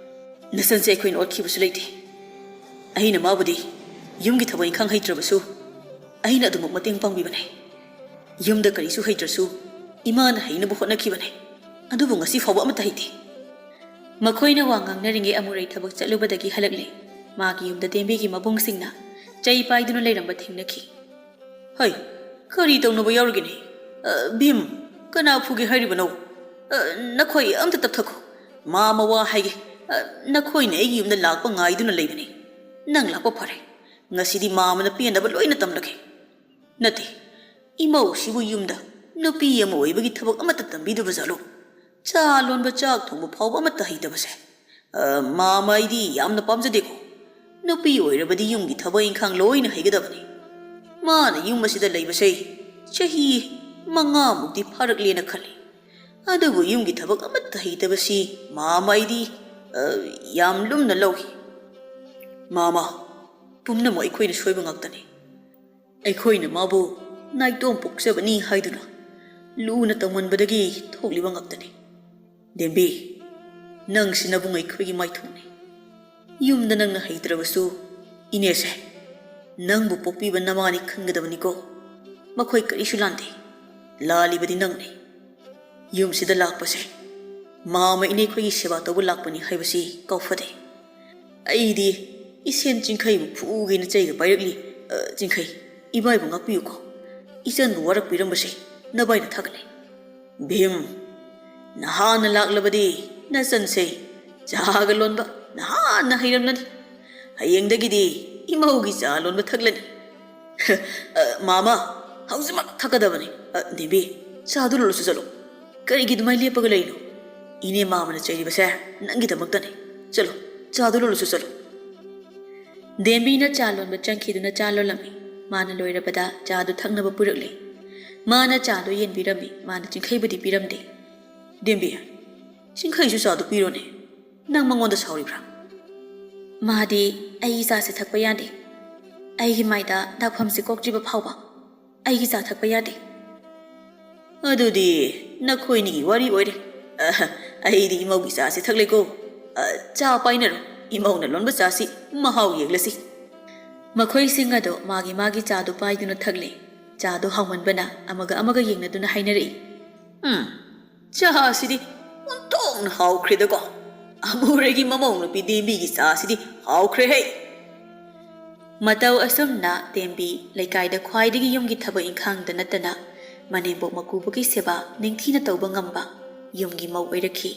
ꯅꯆꯟꯁꯦ ꯑꯩꯈꯣꯏꯅ ꯑꯣꯠꯈꯤꯕꯁꯨ ꯂꯩꯇꯦ꯫ ꯑꯩꯅ ꯃꯥꯕꯨꯗꯤ ꯌꯨꯝꯒꯤ ꯊꯕꯛ ꯏꯪꯈꯥꯡ ꯍꯩꯇ꯭ꯔꯕꯁꯨ ꯑꯩꯅ ꯑꯗꯨꯃꯛ ꯃꯇꯦꯡ ꯄꯥꯡꯕꯤꯕꯅꯦ꯫ ꯌꯨꯝꯗ ꯀꯔꯤꯁꯨ ꯍꯩꯇ꯭ꯔꯁꯨ ꯏꯃꯥꯅ ꯍꯩꯅꯕ ꯍꯣꯠꯅꯈꯤꯕꯅꯦ꯫ ꯑꯗꯨꯕꯨ ꯉꯁꯤ ꯐꯥꯎꯕ ꯑꯃꯠꯇ ꯍꯩꯇꯦ꯫" ꯃꯈꯣꯏꯅ ꯋꯥ ꯉꯥꯡꯅꯔꯤꯉꯩ ꯑꯃꯨꯔꯩ ꯊꯕꯛ ꯆꯠꯂꯨꯕꯗꯒꯤ ꯍꯜꯂꯛꯂꯦ꯫ ꯃꯥꯒꯤ ꯌꯨꯝꯗ ꯗꯦꯝꯕꯤꯒꯤ ꯃꯕꯨꯡꯁꯤꯡꯅ ꯆꯩ ꯄꯥꯏꯗꯨꯅ ꯂꯩꯔꯝꯕ ꯊꯦꯡꯅꯈꯤ꯫ "ꯍꯩ, ꯀꯔꯤ ꯇꯧꯅꯕ ꯌꯥꯎꯔꯒꯦꯅꯦ? ꯑ, ꯚꯤꯝ, ꯀꯅꯥ ꯐꯨꯒꯦ ꯍꯥꯏꯔꯤꯕꯅꯣ? ꯑ, ꯅꯈꯣꯏ ꯑꯝꯇ ꯇꯞꯊꯈꯣ꯫ ꯃꯥ ꯃꯋꯥ ꯍꯥꯏꯒꯦ꯫ ꯑ, ꯅꯈꯣꯏꯅ ꯑꯩꯒꯤ ꯌꯨꯝꯗ ꯂꯥꯛꯄ ꯉꯥꯏꯗꯨꯅ ꯂꯩꯕꯅꯤ꯫ ꯅꯪ ꯂꯥꯛꯄ ꯐꯔꯦ꯫ ꯉꯁꯤꯗꯤ ꯃꯥꯃꯅ ꯄꯦꯟꯅꯕ ꯂꯣꯏꯅ ꯇꯝꯂꯒꯦ꯫" ꯅꯠꯇꯦ, ꯏꯃꯧꯁꯤꯕꯨ ꯌꯨꯝꯗ ꯅꯨꯄꯤ ꯑꯃ ꯑꯣꯏꯕꯒꯤ ꯊꯕꯛ ꯑꯃꯠꯇ ꯇꯝꯕꯤꯗꯕ ꯖꯥꯠꯂꯣ? ꯆꯥ ꯂꯣꯟꯕ, ꯆꯥꯛ ꯊꯣꯡꯕ ꯐꯥꯎꯕ ꯑꯃꯠꯇ ꯍꯩꯇꯕꯁꯦ꯫ ꯑ, ꯃꯥꯃ, ꯑꯩꯗꯤ ꯌꯥꯝꯅ ꯄꯥꯝꯖꯗꯦꯀꯣ꯫ ꯅꯨꯄꯤ ꯑꯣꯏꯔꯕꯗꯤ ꯌꯨꯝꯒꯤ ꯊꯕꯛ ꯏꯪꯈꯥꯡ ꯂꯣꯏꯅ ꯍꯩꯒꯗꯕꯅꯤ꯫ ꯃꯥꯅ ꯌꯨꯝ ꯑꯁꯤꯗ ꯂꯩꯕꯁꯦ ꯆꯍꯤ ꯃꯉꯥꯃꯨꯛꯇꯤ ꯐꯥꯔꯛꯂꯦꯅ ꯈꯜꯂꯤ꯫ ꯑꯗꯨꯕꯨ ꯌꯨꯝꯒꯤ ꯊꯕꯛ ꯑꯃꯠꯇ ꯍꯩꯇꯕꯁꯤ ꯃꯥꯃ ꯑꯩꯗꯤ, ꯑ, ꯌꯥꯝ ꯂꯨꯝꯅ ꯂꯧꯏ꯫ ꯃꯥꯃ, ꯄꯨꯝꯅꯃꯛ ꯑꯩꯈꯣꯏꯅ ꯁꯣꯏꯕ ꯉꯥꯛꯇꯅꯤ꯫ ꯑꯩꯈꯣꯏꯅ ꯃꯥꯕꯨ ꯅꯥꯏꯇꯣꯝ ꯄꯣꯛꯆꯕꯅꯤ ꯍꯥꯏꯗꯨꯅ ꯂꯨꯅ ꯇꯧꯃꯟꯕꯗꯒꯤ ꯊꯣꯛꯂꯤꯕ ꯉꯥꯛꯇꯅꯤ꯫ ꯗꯦꯝꯕꯤ, ꯅꯪꯁꯤ ꯅꯕꯨꯡ ꯑꯩꯈꯣꯏꯒꯤ ꯃꯥꯏꯊꯣꯡꯅꯤ꯫ ꯌꯨꯝꯗ ꯅꯪꯅ ꯍꯩꯇ꯭ꯔꯕꯁꯨ ꯏꯅꯦꯁꯦ ꯅꯪꯕꯨ ꯄꯣꯛꯄꯤꯕ ꯅꯃꯥꯅꯤ ꯈꯟꯒꯗꯕꯅꯤꯀꯣ꯫ ꯃꯈꯣꯏ ꯀꯔꯤꯁꯨ ꯂꯥꯟꯗꯦ꯫ ꯂꯥꯜꯂꯤꯕꯗꯤ ꯅꯪꯅꯤ꯫ ꯌꯨꯝꯁꯤꯗ ꯂꯥꯛꯄꯁꯦ ꯃꯥꯃ ꯏꯅꯦ ꯑꯩꯈꯣꯏꯒꯤ ꯁꯦꯕꯥ ꯇꯧꯕ ꯂꯥꯛꯄꯅꯤ ꯍꯥꯏꯕꯁꯤ ꯀꯥꯎꯐꯗꯦ꯫ ꯑꯩꯗꯤ ꯏꯁꯦꯟ ꯆꯤꯡꯈꯩꯕꯨ ꯐꯨꯒꯦꯅ ꯆꯩꯒ ꯄꯥꯏꯔꯛꯂꯤ꯫ ꯑ, ꯆꯤꯡꯈꯩ, ꯏꯕꯥꯏꯕꯨ ꯉꯥꯛꯄꯤꯌꯨꯀꯣ꯫ ꯏꯆꯟꯕꯨ ꯋꯥꯔꯛꯄꯤꯔꯝꯕꯁꯦ ꯅꯕꯥꯏꯅ ꯊꯥꯒꯠꯂꯦ꯫ ꯚꯤꯝ, ꯅꯍꯥꯟꯅ ꯂꯥꯛꯂꯕꯗꯤ ꯅꯆꯟꯁꯦ ꯆꯥꯒ ꯂꯣꯟꯕ ꯅꯍꯥꯟꯅ ꯍꯩꯔꯝꯂꯅꯤ꯫ ꯍꯌꯦꯡꯗꯒꯤꯗꯤ ꯏꯃꯧꯒꯤ ꯆꯥ ꯂꯣꯟꯕ ꯊꯛꯂꯅꯤ꯫ ꯑ, ꯃꯥꯃ, ꯍꯧꯖꯤꯛꯃꯛ ꯊꯛꯀꯗꯕꯅꯤ꯫ ꯑ, ꯗꯦꯕꯤ, ꯆꯥꯗꯨ ꯂꯣꯜꯂꯨꯁꯨ ꯆꯠꯂꯣ꯫ ꯀꯔꯤꯒꯤ ꯑꯗꯨꯃꯥꯏꯅ ꯂꯦꯞꯄꯒ ꯂꯩꯔꯤꯅꯣ? ꯏꯅꯦ ꯃꯥꯃꯅ ꯆꯩꯔꯤꯕꯁꯦ ꯅꯪꯒꯤꯗꯃꯛꯇꯅꯤ꯫ ꯆꯠꯂꯣ, ꯆꯥꯗꯨ ꯂꯣꯜꯂꯨꯁꯨ ꯆꯠꯂꯣ꯫ ꯗꯦꯝꯕꯤꯅ ꯆꯥ ꯂꯣꯟꯕ ꯆꯪꯈꯤꯗꯨꯅ ꯆꯥ ꯂꯣꯜꯂꯝꯃꯤ꯫ ꯃꯥꯅ ꯂꯣꯏꯔꯕꯗ ꯆꯥꯗꯨ ꯊꯛꯅꯕ ꯄꯨꯔꯛꯂꯦ꯫ ꯃꯥꯅ ꯆꯥꯗꯨ ꯌꯦꯟꯕꯤꯔꯝꯃꯤ꯫ ꯃꯥꯅ ꯆꯤꯡꯈꯩꯕꯨꯗꯤ ꯄꯤꯔꯝꯗꯦ꯫ ꯗꯦꯝꯕꯤ, ꯆꯤꯡꯈꯩꯁꯨ ꯆꯥꯗꯨ ꯄꯤꯔꯣꯅꯦ꯫ ꯅꯪ ꯃꯉꯣꯟꯗ ꯁꯥꯎꯔꯤꯕ꯭ꯔꯥ? ꯃꯥꯗꯤ ꯑꯩꯒꯤ ꯆꯥꯁꯦ ꯊꯛꯄ ꯌꯥꯗꯦ꯫ ꯑꯩꯒꯤ ꯃꯥꯏꯗ ꯗꯥꯛꯐꯝꯁꯦ ꯀꯣꯛꯇ꯭ꯔꯤꯕ ꯐꯥꯎꯕ ꯑꯩꯒꯤ ꯆꯥ ꯊꯛꯄ ꯌꯥꯗꯦ꯫ ꯑꯗꯨꯗꯤ ꯅꯈꯣꯏꯅꯤꯒꯤ ꯋꯥꯔꯤ ꯑꯣꯏꯔꯦ꯫ ꯑ, ꯑꯩꯗꯤ ꯏꯃꯧꯒꯤ ꯆꯥꯁꯤ ꯊꯛꯂꯦꯀꯣ꯫ ꯑ, ꯆꯥ ꯄꯥꯏꯅꯔꯣ꯫ ꯏꯃꯧꯅ ꯂꯣꯟꯕ ꯆꯥꯁꯤ ꯃꯍꯥꯎ ꯌꯦꯡꯂꯁꯤ꯫ ꯃꯈꯣꯏꯁꯤꯡ ꯑꯗꯨ ꯃꯥꯒꯤ ꯃꯥꯒꯤ ꯆꯥꯗꯨ ꯄꯥꯏꯗꯨꯅ ꯊꯛꯂꯦ꯫ ꯆꯥꯗꯨ ꯍꯥꯎꯃꯟꯕꯅ ꯑꯃꯒ ꯑꯃꯒ ꯌꯦꯡꯅꯗꯨꯅ ꯍꯥꯏꯅꯔꯛꯏ꯫ ꯎꯝ, ꯆꯥꯁꯤꯗꯤ ꯑꯣꯟꯊꯣꯛꯅ ꯍꯥꯎꯈ꯭ꯔꯦꯗꯀꯣ꯫ ꯑꯃꯨꯔꯩꯒꯤ ꯃꯃꯧ ꯅꯨꯄꯤ ꯗꯦꯝꯕꯤꯒꯤ ꯆꯥꯁꯤꯗꯤ ꯍꯥꯎꯈ꯭ꯔꯦꯍꯦ꯫ ꯃꯇꯧ ꯑꯁꯨꯝꯅ ꯗꯦꯝꯕꯤ ꯂꯩꯀꯥꯏꯗ ꯈ꯭ꯋꯥꯏꯗꯒꯤ ꯌꯨꯝꯒꯤ ꯊꯕꯛ ꯏꯪꯈꯥꯡꯗ ꯅꯠꯇꯅ ꯃꯅꯦꯝꯕꯣꯛ ꯃꯀꯨꯕꯣꯛꯀꯤ ꯁꯦꯕꯥ ꯅꯤꯡꯊꯤꯅ ꯇꯧꯕ ꯉꯝꯕ ꯌꯨꯝꯒꯤ ꯃꯧ ꯑꯣꯏꯔꯛꯈꯤ꯫